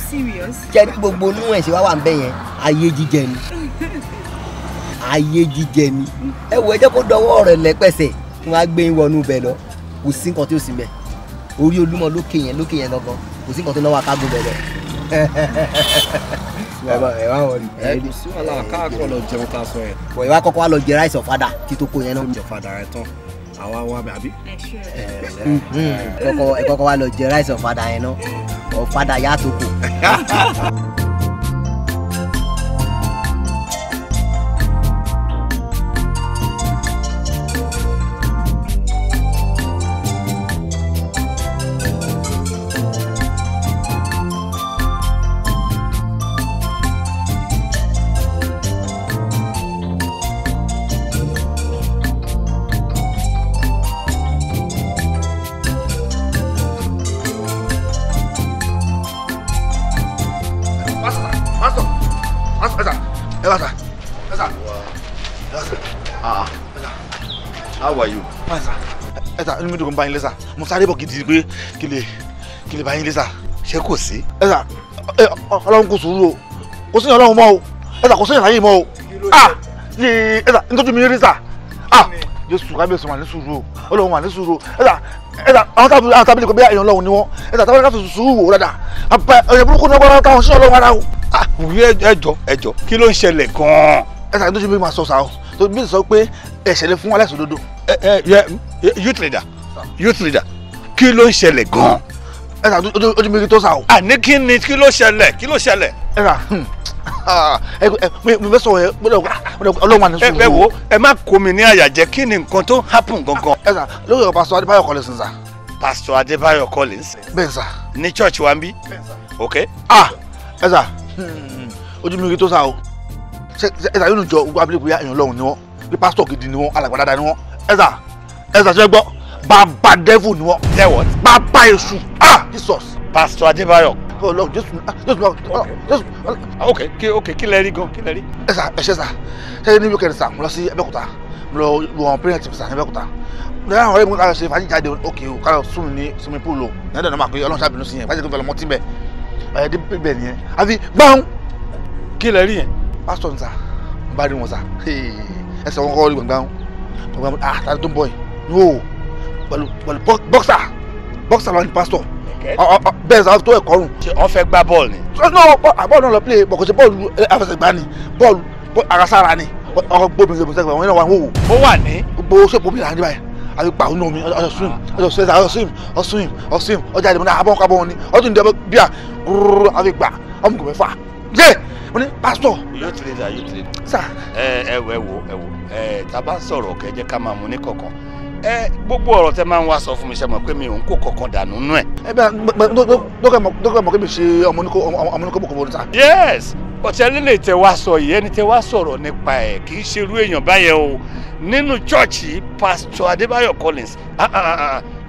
serious? Jẹ́ ní gbogbo inú ẹ̀ ṣe wá wà ń bẹ̀ yẹn, ayé jíjẹ ni. Ayé jíjẹ ni. Ẹ wo ẹ jẹ́ kó dọwọ́ rẹ̀ lẹ́pẹ̀sẹ̀ kí wọ́n á gbé yín wọnú ibẹ̀ lọ. Kò sí nǹkan tí ó sì mẹ́. Orí Olúmọ lókè yẹn gangan. Kò sí nǹkan tó náwó akágùn bẹ̀ lọ. Ẹ wá wọlé. Ẹ kò sí wàhálà káàkó lọ jẹun tá a sọ yẹn. Bọ̀ ìwà kọ́kọ́ wá lọ jẹ ráìsì ọ̀fadà kí tó kó yẹn náà. Ọ̀fadà rẹ tán, àwa wá bẹ̀ àbí. Ẹ kọ́kọ́ wá lọ jẹ ráìsì ọ̀fadà yẹn náà. Ọ̀fadà yá tó kù. How are you? Ẹ sà, inú mi dùn kó n bá yín lé sà. Mo sáré bọ̀ gidi pé kí lè bá yín lé sà. Ṣé kò sí? Ẹ sà, Ọlọ́run kò sùúrù o. Kò sí Ọlọ́run mọ́ o. Ẹ sà, kò sí ìrànyè mọ́ o. Ah! Ẹ sà, nítorí mi rí sà. Ah! Jésù kábíyèsí wà ní sùúrù o. Ọlọ́run wà ní sùúrù o. Ẹ sà, àwọn tábìlì kò bí èèyàn Ọlọ́run ni wọ́n. Ẹ sà, tábìlì ká fi sùúrù wò dáadáa. Ẹ̀yẹ burúkú ni wọ́n táwọn sí Ọlọ́run ara o. Ẹ jọ, kí ló ń ṣẹlẹ̀ gan-an? Ẹ sà, nítorí mi máa sọ sà o. Bí sọ pé ẹ̀ṣẹ̀ lè fún aláìṣòdodo. Youth leader, kí ló ń ṣẹlẹ̀ gan-an? Ẹ sà, ojú mi rí tó sà o. Àní kí ni kí ló ṣẹlẹ̀ kí ló ṣẹlẹ̀? Ẹ sà, mi fẹ́ sọ̀rọ̀ yẹn gbọ́dọ̀ Ọlọ́run wà ní sùúrù. Ẹ wo, ẹ má kó mi ní àyà jẹ, kí ni nǹkan tó happen gangan? Ẹ sà, lórí ọ̀rọ̀ Pastor Adébáyọ̀ Collins sà. Pastor Adébáyọ̀ Collins? Bẹ́ẹ̀ sà. Ní church wa ń bí? Ok. Ah! Ẹ sà, ojú mi rí tó sà o. Ẹ sà, yóò jọ gbogbo abúlé bóyá èèyàn Ọlọ́run ni wọ́n, bí pásítọ̀ gidi ni wọ́n, alàgbà dáadáa ni wọ́n. Ẹ sà, ṣe gbọ́, bàbá devil ni wọ́n. Tẹ́wọ̀. Bàbá èṣù. Ah! Jesus. Pastor Adébáyọ̀. Ọlọ́run Jésù Jésù Jésù. Ok, kí lẹ rí gan, kí lẹ rí? Ẹ sà, ẹ ṣe sà, ṣe ní weekend sà, mo lọ sí Abẹ́òkúta, mo lọ wo àwọn parents mi sà ní Abẹ́òkúta. Mo lọ àwọn ọ̀rẹ́ mi ká lọ ṣe fàájì jáde, òkè o, ká lọ sùn ní swimming pool o. Ní ẹ̀dọ̀ náà máa pé Ọlọ́run ṣàbínú sí yẹn, fàájì kò fẹ́ lọ mọ́tí bẹ̀. Ẹ dé bẹ̀ nìyẹn. Àfi gbáhùn. Kí lẹ rí yẹn? Pásítọ̀ ní sà, mo bá rí wọn sà, ẹsẹ̀ wọn kọ́ rí gbọ̀ngbọ̀n gbọ̀ngbọ̀n, ah, tàbí tó ń bọ̀ yìí, no, pẹ̀lú bọ́ksà lọ ní pásítọ̀. Bẹ́ẹ̀ sà, tó ẹ̀kọ́ rùn. Ṣé wọ́n fẹ́ gbá bọ́ọ̀lù ni? No, bọ́ọ̀lù náà lọ play, bọ̀ kò ṣe bọ́ọ̀lù àfẹsẹ̀gbá ni, bọ́ọ̀lù arasára ni, ọkọ̀ gbóbi ṣe bọ́sẹ̀ wọn wà wò. Ó wà ní. Gbogbo ṣèpò mi là ń rí báyìí, àti pa òun omi, ọjọ́ swim, ọjọ́ swim, ọjọ́ swim, ọjọ́ swim, ọjọ́ swim, ọjà ìdìbò náà abọ́ kábọ̀ wọn ni, ọdún ìdìbò bíà rúrú àfi gbà, ọmọ kò mẹ́fà. Yé! Mo ní pásítọ̀. Youth leader. Sà. Ẹ wo ẹ tá a bá sọ̀rọ̀ kẹ́ jẹ́ ká máa mú ní kọ̀ọ̀kan. Ẹ gbogbo ọ̀rọ̀ tẹ́ máa ń wá sọ fún mi ṣe mọ̀ pé mi ò ń kó kankan dànù nú ẹ̀. Ẹ bẹ́ẹ̀ dókè mọ̀ kí mi ṣe ọmọ oníkó bòkòbò sà. Yes, ọ̀tẹ̀ lílè tẹ wá sọ yìí, ẹni tẹ wá sọ̀rọ̀ nípa ẹ̀ kì í ṣerú èèyàn báyẹn o. Nínú chọ́ọ̀chì Pastor Adébáyọ̀ Collins,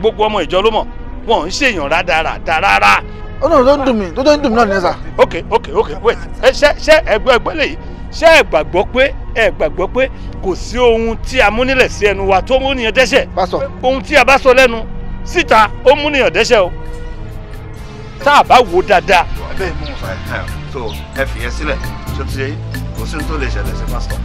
gbogbo ọmọ ìjọ ló mọ̀, wọn ò ń ṣèyàn rádaràda rárá. Ó náà tó ń dùn mí, tó ń dùn mí náà nìyẹn sà. Ok, wait, ṣé ẹgbẹ́ lèyí, ṣé ẹ gbàgbọ́ pé kò sí ohun tí a mú nílẹ̀ sí ẹnu wa tó mú nìyẹn dẹ́ṣẹ̀? Pásítọ̀. Ohun tí a bá sọ lẹ́nu síta ó mú nìyẹn dẹ́ṣẹ̀ o. Tá a bá wo dáadáa. Ẹ bẹ́ẹ̀ mú un sà. So ẹ fìyẹn sílẹ̀, ṣó ti ṣe yín, kò sí ohun tó lè ṣẹlẹ̀ sí pásítọ̀.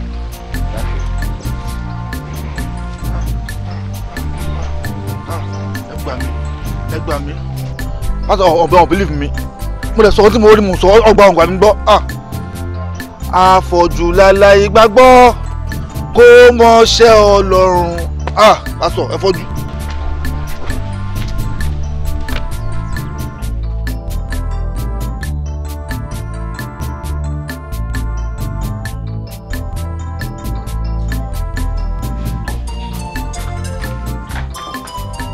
Ẹ gbà mí. Pásítọ̀ ọ̀bẹ ọ̀ believe me. Mo lè sọ ohun tí mo rí mo sọ ọgbà ọ̀gbà mi gbọ́. Àfọ̀jù láláì gbàgbọ́ kó mọṣẹ́ Ọlọ́run. Pásítọ̀ ẹ fọ́jú.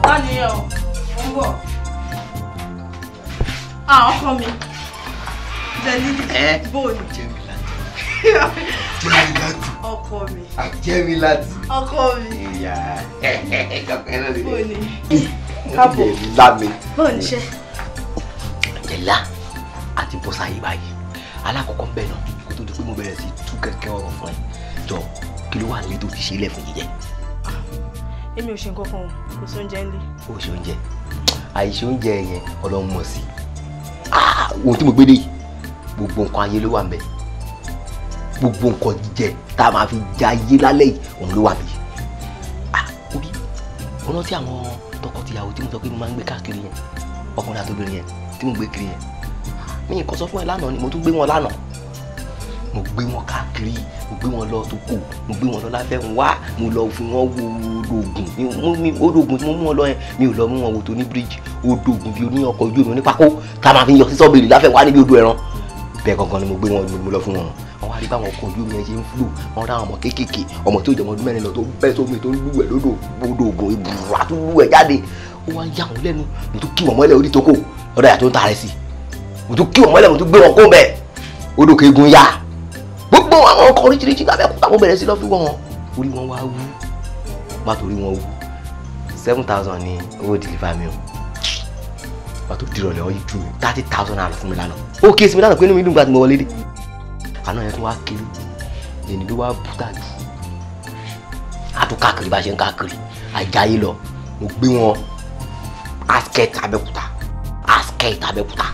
Daniel, mo ń bọ̀. Ah, ọkọ mi. Jẹ́lí. Bóòlù. Ọkọ mi. Jẹ́mílátì. Ọkọ mi. Ìyá Bóòlù. Káàbọ̀. Lámi. Bóòlù iṣẹ́. Jẹ́lá àti bọ́sà yìí báyìí. Alákọ̀ọ́kọ́ ń bẹ̀ náà kó tó di pé mo bẹ̀rẹ̀ sí tú kẹ̀kẹ́ ọ̀rọ̀ fún ẹ. Jọ kí ló wà nílé tó fi ṣe ilẹ̀ fún jíjẹ? Èmi ò ṣe nǹkan kan o, kò sí oúnjẹ nílé. Ó ṣe oúnjẹ. Àìṣe oúnjẹ yẹn Ọlọ́run mọ̀ sí. Ohun tí mo gbé dé yìí, gbogbo nǹkan ayé ló wà ń bẹ̀. Gbogbo nǹkan jíjẹ tá a máa fi jayé lálẹ́ yìí òun ló wà bí. Ah, obi, mo rántí àwọn tọkọtìyàwó tí mo sọ pé mo máa ń gbé káàkiri yẹn, ọkùnrin àtobìnrin yẹn tí mo gbé kiri yẹn. Mi nǹkan sọ fún ẹ lánàá ni mo tún gbé wọn lánàá. Mo gbé wọn káàkiri, mo gbé wọn lọ Tókò, mo gbé wọn lọ Láfẹ̀nwá, mo lọ fi wọn wo odò Ògùn. Odò Ògùn tí mo mú wọn lọ yẹn, mi ò lọ mú wọn wo tó ní bíríìjì. Odò Ògùn bíi oní ọkọ̀ ojú omi onípákó tá a máa fi yọ sí Sọ́bìrì Láfẹ̀nwá níbi odò ẹran. Bẹ́ẹ̀ gangan ni mo gbé wọn, mo lọ fún wọn. Wọ́n wá rí báwọn ọkọ̀ ojú omi yẹn ṣe ń fúlò, wọ́n rá àwọn ọmọ kéékèèké, ọmọ tó jẹ́ ọmọ ọdún 4 lọ tó bẹ́ sómi tó ń lúwẹ̀ lódò odò Ògùn ìbùrà tó lúwẹ̀ jáde. Ó wá ń yà wọ́n lẹ́nu, mo tún kí wọ́n mọ́lẹ̀ orí Tókò lọ́dọ̀ ìyá tó ń ta rẹ̀ sí. Mo tún kí wọ́n mọ́lẹ̀, mo tún gbé wọn kó bẹ́ẹ̀. Odò Kegun yá. Gbogbo àwọn ọkọ̀ oríṣiríṣi lábẹ́kúta mo bẹ̀rẹ̀ sí lọ́ fi wọ́n wọn. Orí wọn wá wú, má torí wọn wú. 7,000 ni owó deliver mi o. Má tó dìrọ̀lẹ́ wọ́n yìí ju 30,000 naira fún mi lánàá. Ó kí èsì mi lánàá pé inú mi dùn gbà tí mo wọlé dé. Àná yẹn tó wá kiri, èyí ló wá bútà jù. A tún káàkiri bá ṣe ń káàkiri, àjáyé lọ, mo gbé wọn asket Abẹ́òkúta, asket Abẹ́òkúta.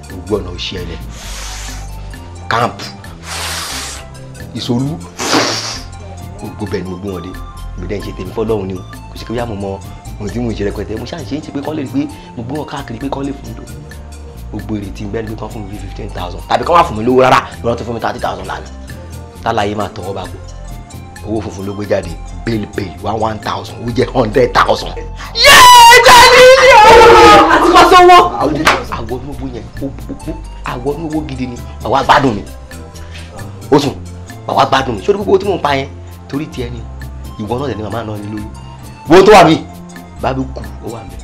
Gbogbo ọ̀nà òṣì ẹlẹ̀, camp, Ìṣolú, gbogbo bẹ́ẹ̀ ni mo gbé wọn dé. Mi dẹ́ ń ṣe tèmi fọ́lọ́run ni o, kò sí pé bí àmọ́ mọ ohun tí mo ń ṣe rẹpẹtẹ, mo ṣáà ń ṣe é ṣe pé kán lè rí pé mo gbé wọn káàkiri pé kán lè fún mi lò. Gbogbo èrè tí n bẹ́ẹ̀ ni pé kán fún mi bí 15,000 tàbí kán wá fún mi lówó rárá, lọ́wọ́ tó fún mi 30,000 lánàá. Tálàyé máa tọwọ́ bá gbọ́. Owó funfun ló gbé jáde, bẹ́ẹ̀lì 1,000, ó jẹ́ 100,000. Yéé Jẹ́lílì ooo! Àti kọ́ sówó. Àwọn owó yẹn, àwọn owó gidi ni, àwa gbádùn mi. Ó sùn, àwa gbádùn mi. Ṣé o ní gbogbo tí mò ń pa yẹn? Torí tiẹ̀ ni, ìwọ náà tẹ̀lé màmá náà ní lórí. Wo tó wà mí? Bábíkù ó wà mí.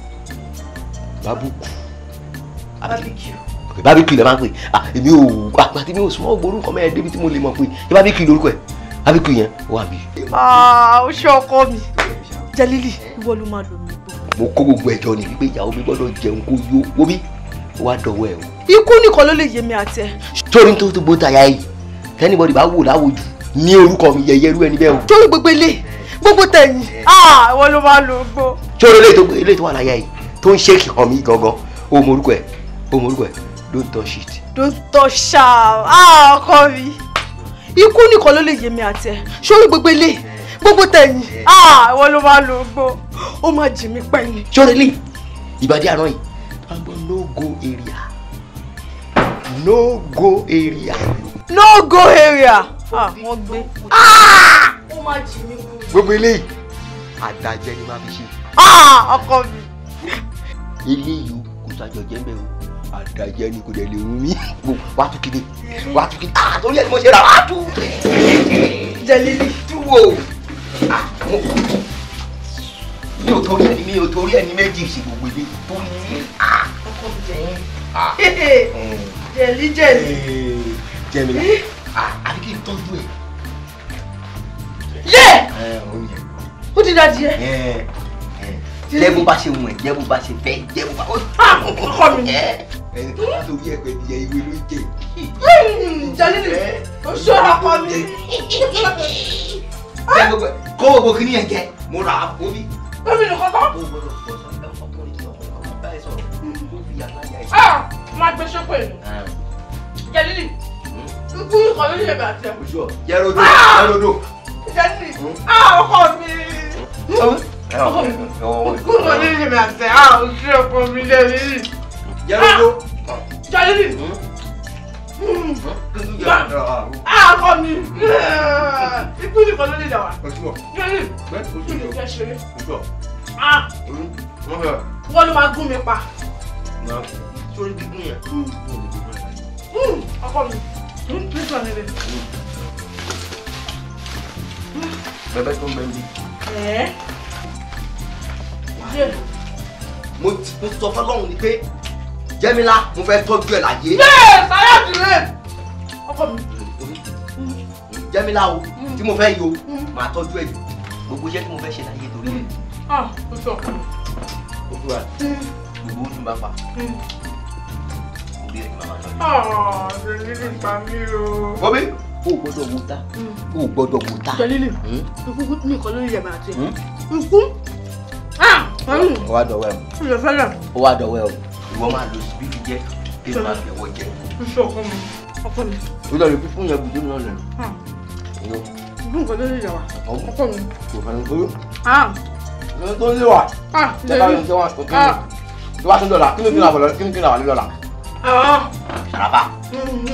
Bábíkù. Bábíkù lè máa ń pè. Èmi ò àgbà tí mi ò súnmọ́ gbórúkọ nǹkan mẹ́rin débi tí mo lè mọ̀ pé ṣé bábíkù lórúkọ ẹ̀? Bábíkù yẹn ó wà mí. Ó ṣe ọkọ mi. Jẹ́lílì, ìwọ ló máa lò mí gbọ́. Mo kó gbogbo ẹjọ́ ni wípé ìyàwó mi gbọ́dọ̀ jẹun kó yó. Wo bí? Ó wá dọ̀wọ́ ẹ̀ o. Ikú nìkan ló lè yé mi àti ẹ. Torí tó tó bó taya yìí, tẹ́nibọ́dì bá wò láwòjù ní orúkọ mi yẹyẹ irú ẹni bẹ́ẹ̀ o. Torí gbogbo ilé, gbogbo tẹ̀yìn, ìwọ ló máa lò gbó. Torí eléyìí tó wà láyà yìí tó ń ṣéèkì hàn mí gangan, ó mọ orúkọ ẹ̀, ó mọ orúkọ ẹ̀, don't touch it. Don't touch am, ọkọ mi. Ikú nìkan ló lè yé mi àti ẹ. Sórí gbogbo ilé, gbogbo tẹ̀yìn, ìwọ ló máa lò gbó. Ó máa jì mí pẹ́ ni. Sórí ilé, ìbàdí àná yìí, tó bá ń gbọ́ no go area. No go area. No go area. Wọ́n gbé. Ó máa jì mí kú. Gbogbo eléyìí, àdàjẹ ni máa fi ṣe. Ọkọ mi. Eléyìí kò sàjọ jẹ́ mbẹ́ o. Àdàjẹ ni kò dẹ̀ lè rún mi. Wàá tún kéde. Wàá tún kéde. Torí ẹ̀ ni mo ṣe rà wàá tún. Jẹ́lílì. Tú wo. Mi ò torí ẹni mi ò torí ẹni méjì ṣe gbogbo ilé tó ní. Ọkọ mi jẹ. Jẹ̀lí jẹ̀lí. Jẹ̀mí. Àbí kí n tọ́jú ẹ̀. Yé! Ó ti da díẹ̀. Jẹ́ bó bá ṣe wù ẹ́, jẹ́ bó bá ṣe fẹ́, jẹ́ bó bá. Ọkọ mi. Ẹni tó bá torí ẹ̀ pẹ̀lú ìyẹn ìwé ló jẹ. Jẹ̀lílì, ó ṣọ́ ọkọ mi. Kó gbogbo kí ni yẹn jẹ, mo rà á fún mi. Lómi nìkan tán. Ó gbọ́dọ̀ pọ̀ sọ́dọ̀ ọkùnrin tí ọkùnrin bá ẹ sọ̀rọ̀ tó fi àlàyé ẹ̀. Máa gbé ṣépè nù. Jẹ̀lílì, ikú nìkan ló lè bàjẹ́. Jẹ́rọ̀dọ̀, jẹ́rọ̀dọ̀. Jẹ̀lílì, ọkọ mi. Ọkọ mi, ikú nìkan ló lè bàjẹ́. Ó ṣe ọkọ mi Jẹ̀lílì. Jẹ́rọ̀dọ̀. Jẹ̀lílì. Ọkọ mi, ikú nìkan ló lè dà wá. Jẹ̀lílì, kí ni ìfẹ́ ṣeré? Wọ́n ló máa gún mi pa. Sórí gígùn yẹn. Ọkọ mi, nítorí ọ̀nà ibẹ̀. Bẹ́ẹ̀ tó ń bẹ́ẹ̀ bí. Mo sọ fọlọ́run ni pé Jẹ́mílá mo fẹ́ tọ́jú ẹ̀ láyé. Yéè sáyà dìré. Ọkọ mi. Jẹ́mílá o tí mo fẹ́ yìí o màá tọ́jú ẹ̀ gbogbo iṣẹ́ tí mo fẹ́ ṣe láyé torí ẹ̀. Ó sọ. Ó fúra gbogbo ojú bá pa. Òbí ẹ̀ ní màmá náà. Jẹ̀lílì pa mí o. Bọ́bí o gbọ́dọ̀ wo ta o gbọ́dọ̀ wo ta. Jẹ̀lílì ikú nìkan ló yẹ màá tiẹ̀. Ikú. Ó wá dọ̀wọ́ ẹ̀ o. Ó wá dọ̀wọ́ ẹ̀ o. Ìwọ máa lo síbí fi jẹ́. Kí n máa fi ọwọ́ jẹ. Iṣẹ́ ọkọ mi. Ọkọ mi. Ó lọ rí fífún yẹn bùdó náà lẹ́nu. Ìlú nǹkan tó lè yà wá. Ọkọ mi. Kò fẹ́ lóyún. Lóyún tó lè wà. Ṣé bá mi ṣe wá kí ni? Wá tún dọ̀là kí ni kí ni àbọ̀ kí ni kí ni àwọn lọ́la? Ṣàràbà.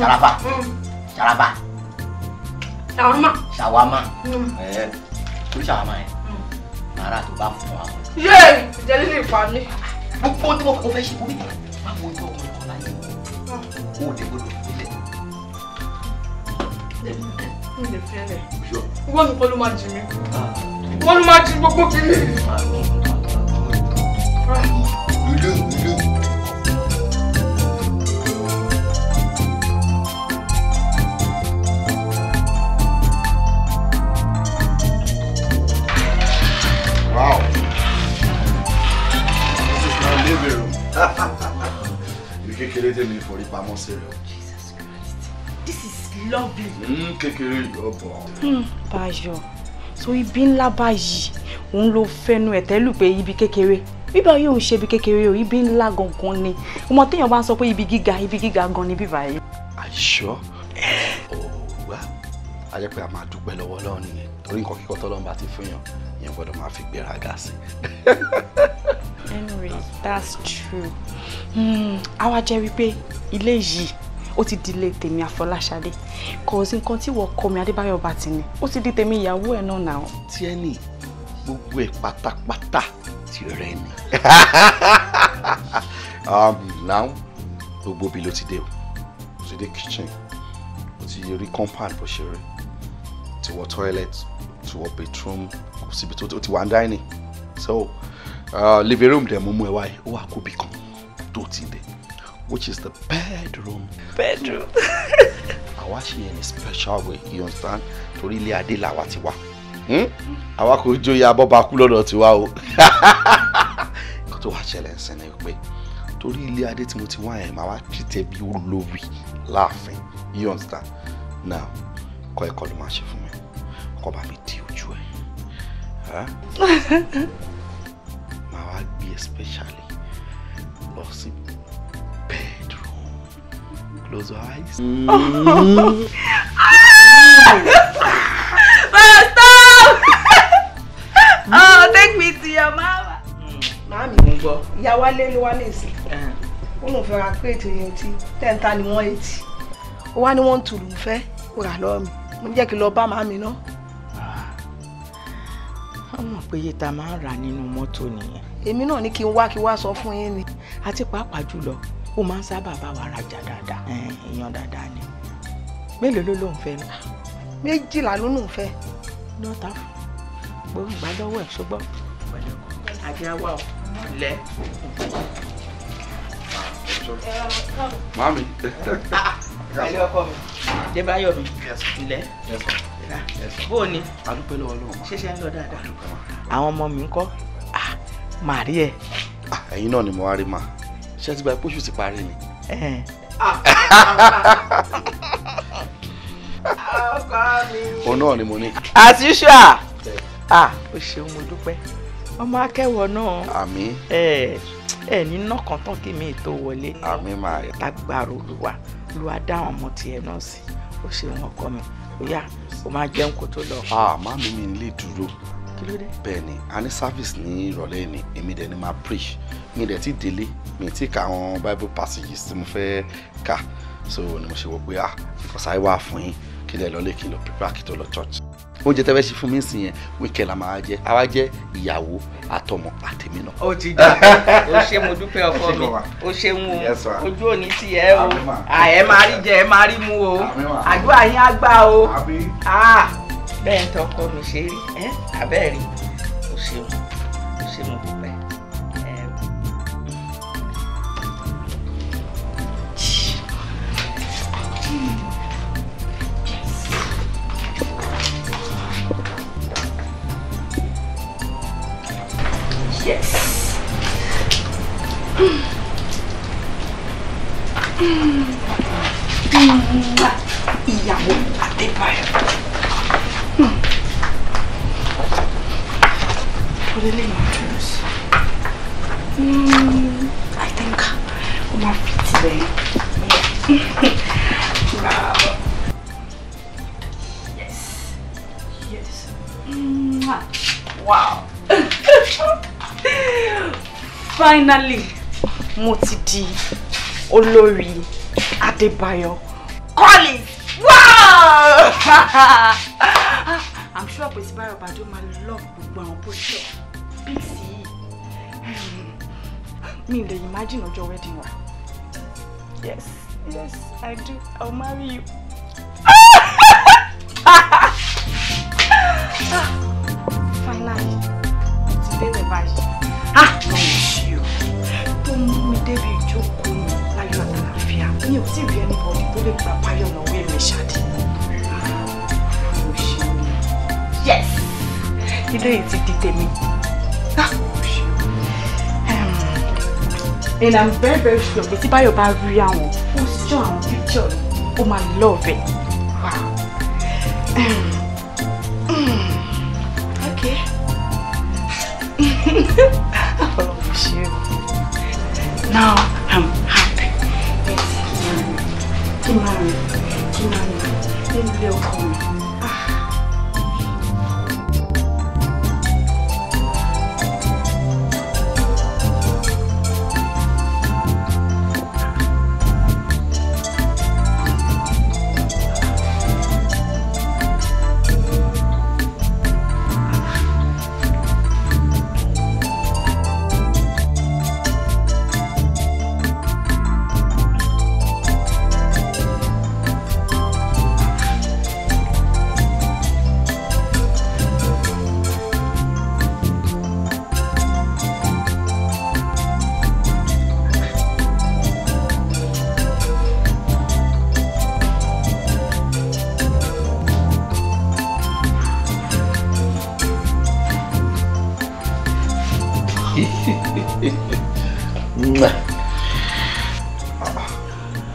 Ṣàràbà. Ṣàràbà. Ṣàwámà. Ṣàwámà. Ẹ kúrú ṣàwámà yẹn. Màrà tó bá fún wa. Yé! Ìjẹ́ lílè pa mí. Gbogbo tí mo fẹ́ ṣe kúrú má wo ojú ọkùnrin kan láyé. O ò dé gbọdọ̀ nílẹ̀. Mi lè fi ẹlẹ̀. Wọ́n nìkan ló máa jì mí. Wọ́n ló máa jì gbogbo kìíní. Ìlú ìlú. Wow. This is my living room. Ibi kékeré tèmi forí pamọ́ sí rẹ̀. Jesus Christ. This is lovely. Kékeré yọ̀bọ̀. Báyọ̀, so ibi ńlá báyìí, òun ló fẹnu ẹ̀ tẹ́lù pé ibi kékeré. Bíbá yóò ń ṣe ibi kékeré o, ibi ńlá gangan ni. Ọmọ téèyàn bá ń sọ pé ibi gíga gan ni bíbá yìí. Àìṣọ́. Òwúwá. A jẹ́ pé a máa dúpẹ́ lọ́wọ́ Ọlọ́run nìyẹn. Torí nǹkan kíkọ́ tọ́lọ́run bá ti fún yàn, yẹn gbọ́dọ̀ máa fi gbéraga sí. Anyway, that's true. Àwa jẹ́ wípé ilé yìí ó ti di ilé tèmi Afọláṣadé. Kò sí nǹkan tí wọ́n kọ́ mi Adébáyọ̀ bá ti ní. Ó ti di tèmi ìyàwó ẹ̀ náà náà. Tí ẹ ní gbogbo ẹ̀ pátápátá ti rẹ ni. Now gbogbo ibi ló ti dé o. Ó ti dé kitchen, ó ti rí compound bó ṣe rí. Ti wọ toilet, ti wọ bedroom, kò síbi tó ti wà ní dining. So living room dẹ̀ mo mú ẹ wáyé, ó wà kóbi kan tó ti dé, which is the bedroom. Bedroom. Àwa ṣe yẹn ní special way, you understand? Torí ilé adé làwa ti wá. Àwa kò jóyè abọ́ba kú lọ́dọ̀ tiwa o. Nǹkan tó wá ṣẹlẹ̀ ń sìn ni pé torí ilé adé tí mo ti wá yẹn, màá wá treat ẹ bí olórí láàfin, you understand? Now, kọ́ ẹ̀kọ́ ló máa ṣe fún mi. Ọkọ bá mi di ojú ẹ̀. Màá wá gbé ẹ specially lọ sí bedroom. Close your eyes. But stop! Oh, take me to your mama. Màámi, mo gbọ́. Ìyá Wálé ló wá nísìn. Ó lóun fẹ́ ra kírètì yẹn tí 10 ni 180. Ó wá ní 1.2 lòún fẹ́ ó rà lọ́wọ́ mi. Mo ní jẹ́ kí n lọ bá màámi náà. Wọ́n mọ̀ pé iye tá a máa ń rà nínú mọ́tò nìyẹn. Èmi náà ní kí n wá sọ fún yín ni. Àti pàápàá jùlọ, ó máa ń sábà bá wa rajà dáadáa. Èèyàn dáadáa ni. Mélòó ló lóun fẹ́ náà? 12 ló lóun fẹ́. Lọ́tà fún gbogbo ìgbà lọ́wọ́ ẹ̀ ṣùgbọ́n. Àjẹ́ àwa ò lẹ́. Màámi. Pẹ̀lú ọkọ mi, Débáyọ̀ mi, ilẹ̀. Bó o ní? A dúpẹ́ lọ́wọ́ Ọlọ́run. Ṣẹ̀ṣẹ̀ ń lọ dáadáa. Àwọn ọmọ mi ń kọ́, màá rí ẹ. Ẹ̀yin náà ni mo wá rí ma. Ṣé ti gba ìpóṣù ti parí ni? Ọkọ mi. Òun náà ni mo ní. As usual. O ṣeun, mo dúpẹ́. Ọmọ akẹ́wọ̀ náà. Àmín. Ẹ ní iná kan tán kí mi tó wọlé. Àmín máa yẹ. Lágbára Olúwa, Olúwa dá àwọn ọmọ tiẹ̀ náà sí. O ṣeun ọkọ mi. Ó yá, o máa jẹun kó tó lọ. Màmí mi lè dúró. Kí ló dé? Bẹ́ẹ̀ni, a ní service ní ìrọ̀lẹ́ ni, èmi dẹ̀ ni máa preach. Mi dẹ̀ ti délé, mi ti ka àwọn Bible passages tí mo fẹ́ kà. So ni mo ṣe wò pé ìkọ̀sáyé wà fún yín kí lẹ lọ lé kí n lọ prepare kí tó lọ church. Oúnjẹ tẹ́ fẹ́ ṣe fún mi sí yẹn, weekend la máa jẹ. Àwa jẹ́ ìyàwó àtọmọ àtèmi náà. Ó ti dà, ó ṣe mo dúpẹ́ ọkọ mi, ó ṣeun o, ojú òní ti ẹ o, ẹ máa rí jẹ, ẹ máa rí mu o, àdúrà yín á gbà o. Bẹ́ẹ̀ ń tọkọ mi ṣe rí, abẹ́ẹ̀ rí, ó ṣeun, ó ṣe mo dúpẹ́. Yes. Ìyàwó Adébáyọ̀. Totally not true. I think ó máa fit there. Finally, mo ti di olórí Adébáyọ̀ Collins. Wow! I'm sure pé tí Báyọ̀ bá dé, ó máa love gbogbo àwọn posture pics yìí. Mi lè imagine ọjọ́ wedding wa. Yes, yes, I do. I'll marry you. Finally, mo ti délẹ̀ báyìí. Ah! Lọ́wọ́ ṣe o. Tó mú mi débi ìjókòó mi láyọ̀ àtàlàfíà. Mi ò tí ì rí anybody tó lè gbà Báyọ̀ lọ́wọ́ èmi Ṣadé. Mo ṣe o. Yes! Ilé yìí ti di tèmi. Ah! Mo ṣe o. And I'm very very sure pé tí Báyọ̀ bá rí àwọn posture àwọn picture ó máa love it. Wow. Okay. Ọlọ́run ṣe o. Now I'm happy. Yes, kí máa rìn nínú ilé ọkọ mi.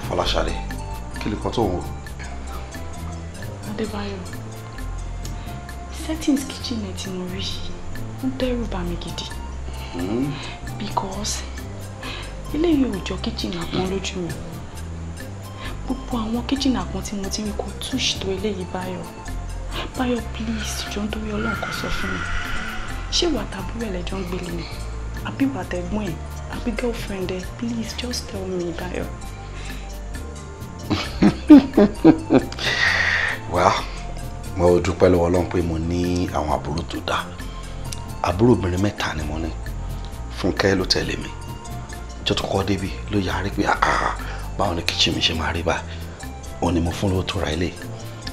Fọláṣadé, kí ló kọ tó ń wò? Adébáyọ̀, settings kitchen ẹ̀ tí mo rí yìí ń dẹ́rù bà mí gidi. Because eléyìí ò jọ kitchen àpọ́n lójú mi. Gbogbo àwọn kitchen àpọ́n tí mo ti rí kò touch tó eléyìí Báyọ̀. Báyọ̀, please, jọ̀ọ́ nítorí Ọlọ́run kan sọ fún mi. Ṣé ìwà tàbúrò ẹ̀ lẹ́jọ́ ń gbélé ni? Àbí ìwà tẹ̀gbọ́n ẹ̀? Àbí girlfriend ẹ̀? Please just tell me, Báyọ̀. Well, mo dúpẹ́ lọ́wọ́ Ọlọ́run pé mo ní àwọn àbúrò tó dáa. Àbúrò obìnrin mẹ́ta ni mo ní. Fúnkẹ́ ló tẹ̀lé mi. Ìjọ́ tó kọ́ débi ló yarí pé báwo ni kitchen mi ṣe máa rí báyìí. Ó ní mo fún lówó tó ra ilé.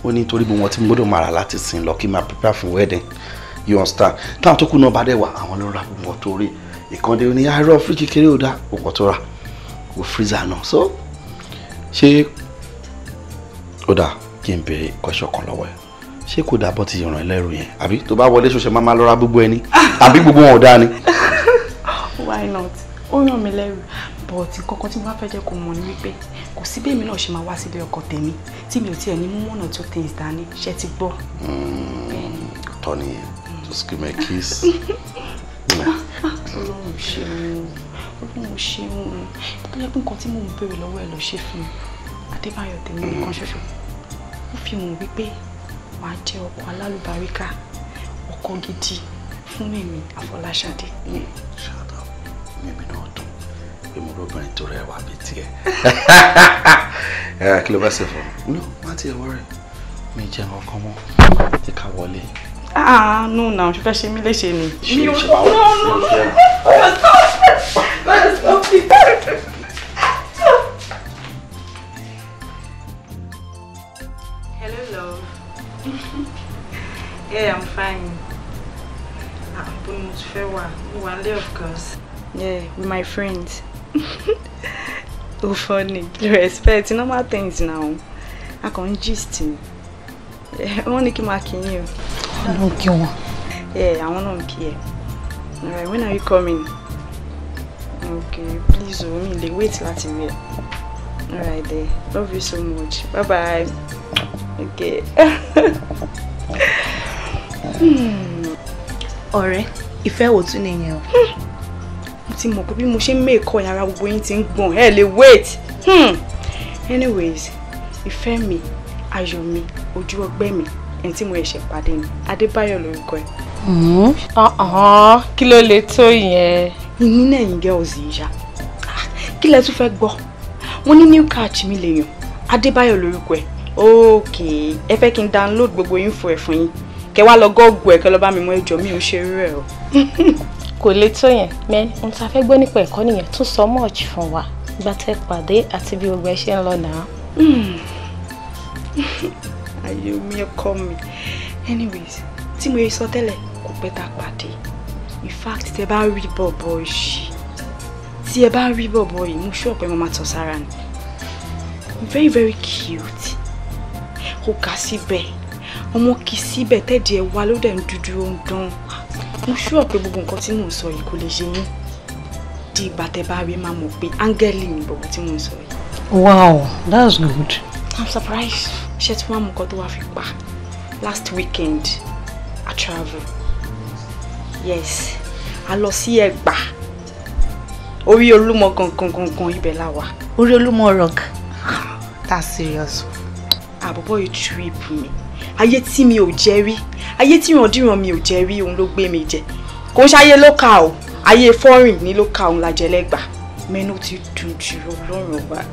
Ó ní torí bí wọ́n ti gbọ́dọ̀ máa rà láti sìn lọ kí n máa prepare fún wedding. You understand? Táwọn tó kù náà bá dẹ̀ wà, àwọn ló ra gbogbo tó rí. Ìkànnì ó ní àárọ̀ fíríjì kékeré ò dá òkò tó rà. Kò freezer náà. So ṣé ó dáa kí n béèrè question kan lọ́wọ́ ẹ̀? Ṣé kò dáa bọ́ ti ràn ẹ́ lẹ́rù yẹn? Àbí tó bá wọlé ṣoṣe máa máa lọ́ra gbogbo ẹni? Àbí gbogbo wọn ò dáa ni? Why not? Ó ràn mí lẹ́rù. But nǹkan tí mo bá fẹ́ jẹ́ kó mọ̀ ni wípé kò sí bí èmi náà ṣe máa wá sílé ọkọ tèmi tí mi ò tiẹ̀ ní mú one or two things dání. Ṣé ti gbọ́? Tọ́ nìyẹn. Just give me a kiss. Ọlọ́run ṣeun. Ọlọ́run ṣeun. Tó yẹ pé nǹkan tí mò ń béèrè lọ́wọ́ ẹ̀ ló ṣe fún mi. Adébáyọ̀ tèmi nìkan ṣoṣo. Ó fi hàn wípé wàá jẹ́ ọkọ alálùbáríkà, ọkọ gidi fún èmi Àfọláṣadé. Shut up. Mímí náà dùn pé mo lóbìnrin tó rẹwà bíi tiẹ̀. Kí ló bá ṣe fún mi? No, má tiẹ̀ worry. Mi jẹ́ nǹkan mọ́. Jẹ́ ká wọlé. Ah, no, now, ṣe fẹ́ ṣe mí léṣe ni. Ṣé Mi ò ṣe máa no, no, no. Stop it. Hello, love. Yeah, I'm fine. Bó ni mo ti fẹ́ wà? Mo wà nílé, of course. Yeah, with my friends. Oh, funny. Respect, normal things now. A kàn ń gist ni. Wọ́n ní kí n máa kí yín o. Ọlọ́run kí wọn. Yeah, àwọn náà ń kí ẹ. Alright, when are you coming? Okay, please, oh, mi lè wait láti rí ẹ. Alright then, love you so much. Bye bye. Okay. Ọ̀rẹ́, ìfẹ́ wo tún nìyẹn o? Mo ti mọ̀ pé bí mo ṣe ń mẹ́ẹ̀kọ́ yàrá gbogbo yín ti ń gbọ̀n, ẹ lè wait. Anyways, ìfẹ́ mi, ayọ̀ mi, ojú ọgbẹ́ mi, ẹni tí mo ṣẹ̀ṣẹ̀ pàdé ni, Adébáyọ̀ lórúkọ ẹ̀. Kí ló lè tó yẹn? Ìní náà yín girls yìí ṣá. Kí lẹ tún fẹ́ gbọ́? Wọ́n ní new catch mi lèèyàn. Adébáyọ̀ lórúkọ ẹ̀. Okay, ẹ fẹ́ kí n download gbogbo info ẹ̀ fún yín. Kẹ wá lọ gọ́ọ̀gù ẹ̀ kẹ lọ bá mi mú ẹjọ́ mi ò ṣe rú ẹ̀ o. Kò le tó yẹn, mẹ́ ohun tá a fẹ́ gbọ́ nípa ẹ̀kọ́ nìyẹn tún sọ much fún wa. Ìgbà tẹ́ pàdé àti bí gbogbo ẹ ṣe ń lọ náà. Ayé mi ọkọ mi. Anyways, tí mo yẹ sọ tẹ́lẹ̀ kò pẹ́ tá a pàdé. In fact, tẹ bá rí bọ̀bọ̀ yìí, tí ẹ bá rí bọ̀bọ̀ yìí, mo sure pé mo máa tọ̀ sára ni. Very very cute. Kò ga síbẹ̀, ọmọ kì í síbẹ̀, tẹ́ẹ̀dì ẹ̀ wá ló dẹ̀ ń dúdú ó ń dán. Mo sure pé gbogbo nǹkan tí mò ń sọ yìí kò lè ṣe yín. Di ìgbà tẹ bá rí máa mọ̀ pé áńgẹ́lì ni bọ̀bọ̀ tí mò ń sọ yìí. Wow, that's good. I'm surprised. Ṣé tí wọ́n mú nǹkan tó wá fi pa? Last weekend, I travel. Yes, a lọ sí Ẹ̀gbá. Orí Olúmọ gangan gangan ibẹ̀ la wà. Orí Olúmọ rock. That's serious. Àbọ̀bọ̀ yìí trip mi. Ayé tí mi ò jẹ rí, ayé tí ìrandíran mi ò jẹ rí, òun ló gbé mi jẹ. Kò ń ṣayé local o, ayé foreign ní local òun la jẹ lẹ́gbàá. Mẹ́nu ti dùn jù Ọlọ́run ọba.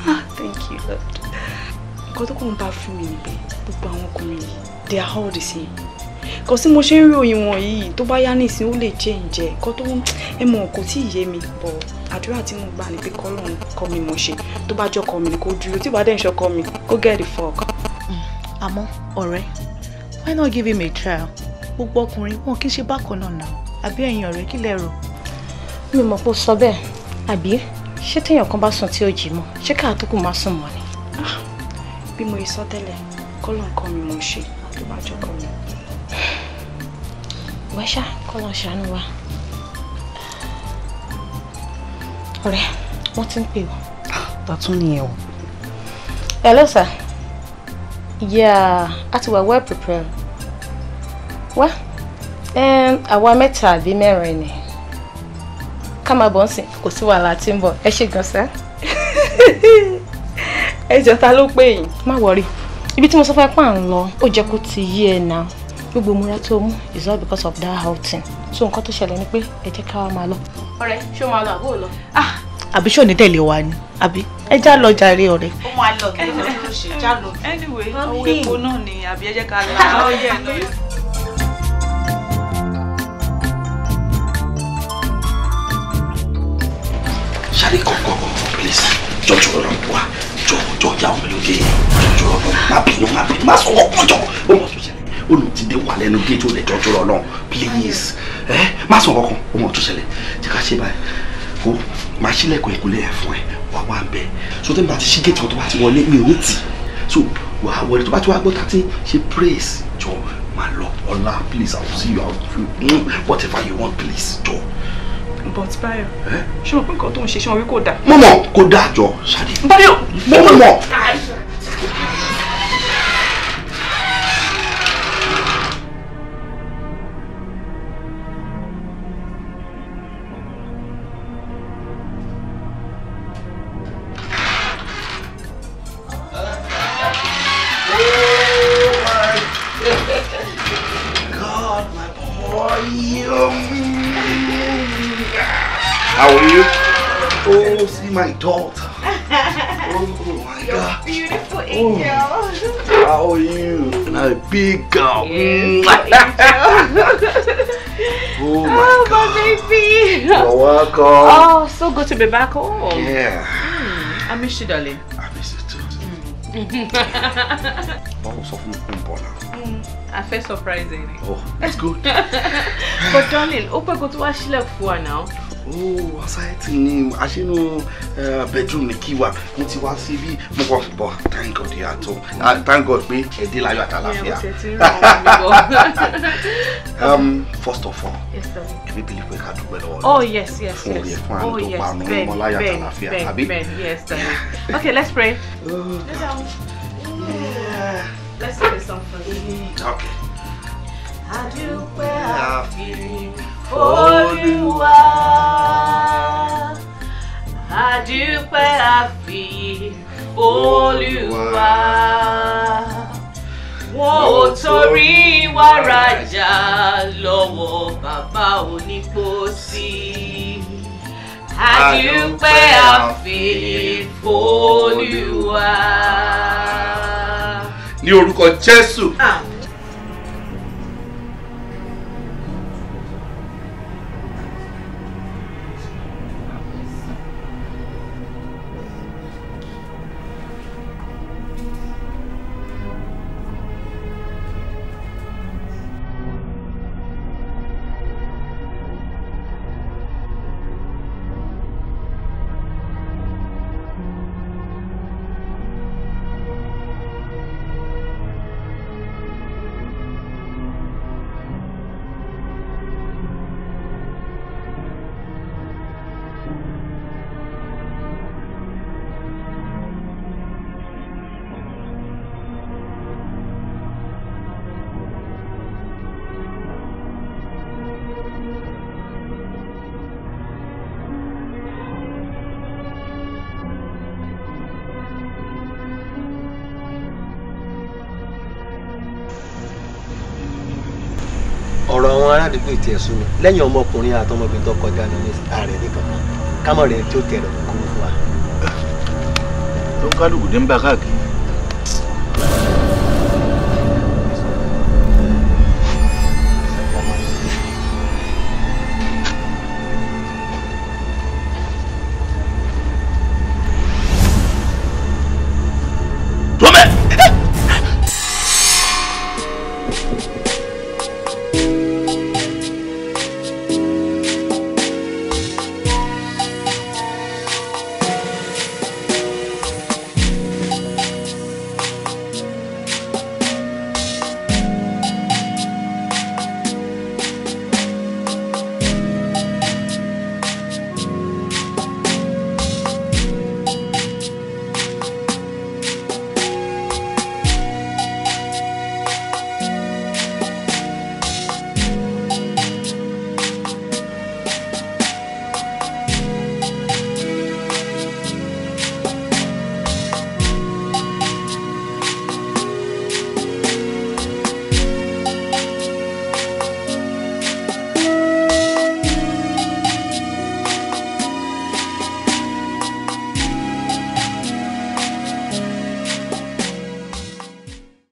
Ah, thank you Lord. Nǹkan tó kàn ń bá fún mi ni pé gbogbo àwọn ọkùnrin yìí, they are all the same. Kò sí mo ṣe ń ròyìn wọn yìí tó bá yá nísìn ó lè jẹ́ ǹjẹ́ nǹkan tó ẹ mọ̀ kò tí ì yé mi bọ̀ àdúrà tí mo gbà ni pé k'Ọlọ́run kọ́ mi mọ̀ ṣe tó bá jọkọ mi ni kó dúró tí bá dẹ̀ ń ṣọkọ mi kó get the fuck. Àmọ́ ọ̀rẹ́, why not give him a trial? Gbogbo ọkùnrin wọn kì í ṣe bákan náà náà, àbí ẹ̀yin ọ̀rẹ́ kí lẹ rò? Mi mọ̀ pé ó sọ bẹ́ẹ̀, àbí ṣé téèyàn kan bá sùn tí ó jí mọ́, ṣé káà tó kù máa sùn mọ́ ni? Bí mo sọ tẹ́lẹ̀, k'Ọlọ́run kọ́ mi mọ̀ ṣe tó bá jọkọ mi. Wẹ́ṣà k'Ọlọ́run ṣàánú wa. Ọ̀rẹ́, wọ́n ti ń pè wọ́n. Tàtún nìyẹn o. Hello sir. Yeah, a ti wà well prepared. Wá, àwa mẹ́ta àbí mẹ́rin ni. Ká máa bọ̀ ń sìn, kò sí wàhálà tí ń bọ̀. Ẹ ṣé gan sir. Ẹ jọ̀ọ́ ta ló pè yín? Má worry. Ibi tí mo sọ fún ẹ pà ń lọ, ó jẹ́ kó ti yé ẹ náà. Gbogbo múra tó mú is all because of that whole thing. So nǹkan tó ṣẹlẹ̀ ni pé ẹ jẹ́ ká wá máa lọ. Ọ̀rẹ́, ṣé o máa lọ àbó lọ? Àbí ṣò ní tẹ̀lé wa ni? Àbí ẹ já lọ jàre ọ̀rẹ́. Ó máa lọ kí ló ló ṣe já lọ. Anyway, owó epo náà ni àbí ẹ jẹ́ ká lọ. Ó yẹ lọ. Ṣadé kọ̀ọ̀kan please jọjọ ọ̀rọ̀ wa jọ ya ọmọ lóde jọjọ ọ̀rọ̀ má bínú má bínú má sọ ọkọ jọ ó mọ̀ tó ṣẹlẹ̀ olùtìdé wà lẹ́nu géètì ó lè jọjọ ọ̀rọ̀ please ẹ má sọ ọkọ ó mọ̀ tó ṣẹlẹ̀ jẹ́ ká ṣe báyìí kó má ṣílẹ̀kùn ìkúlẹ̀ ẹ̀ fún ẹ wà wá ń bẹ so tẹ́mi bá ti ṣí géètì kan tó bá ti wọlé mi ò ní tì so wà á wọlé tó bá ti wá gbọ́ tàbí ṣe praise jọ má lọ ọlá please I will see you out whatever you want please jọ. But Báyọ̀, ṣé o pé nǹkan tó ń ṣe ṣé wọn wí kò dáa? Mọ̀mọ́ kò dáa jọ Ṣadé. Báyọ̀! Mọ̀mọ́! How are you? Oh, see my daughter. Oh my God. Beautiful angel. Oh. How are you? Now a big girl. Yes, oh my God. My baby. You're welcome. Oh, so good to be back home. Yeah. I miss you, darling. I miss you too. I feel surprising. Oh, that's good. But darling, open go to wash for now. Oh, anxiety ni àṣínú bedroom ni kí wa mo ti wá síbí mo kàn bọ̀ thank God yà tó thank God pé ẹ dé láyọ̀ àtàlàáfíà. First of all, èmi believe pé ká dúpẹ́ lọ́wọ́. Oh yes, yes, fún orí yes. ẹ̀ fún àánú Oh tó yes, pa àánú Ben, mọ́ láyọ̀ Ben, àtàlàáfíà Ben, àbí. Ben, yes, darling. Okay, let's pray. Let's sing a song first. Okay. Adúpẹ́ àfi Olúwa. Adúpẹ́ àfi Olúwa. Wọn ò torí wa rajà lọ́wọ́ bàbá onípò. Àdúpẹ́ àfìfòlùwà. Ní orúkọ Jésù. Ọ̀rọ̀ àwọn aládùúgbò ti ẹ̀ sú mi lẹ́yìn ọmọkùnrin àtọmọbìnrin tó kọjá lọ ní ààrẹ nìkan kámọ̀ rẹ̀ tí ó tẹ̀ lọ kó fún wa. Tó ń kálukú dé ń bá káàkiri.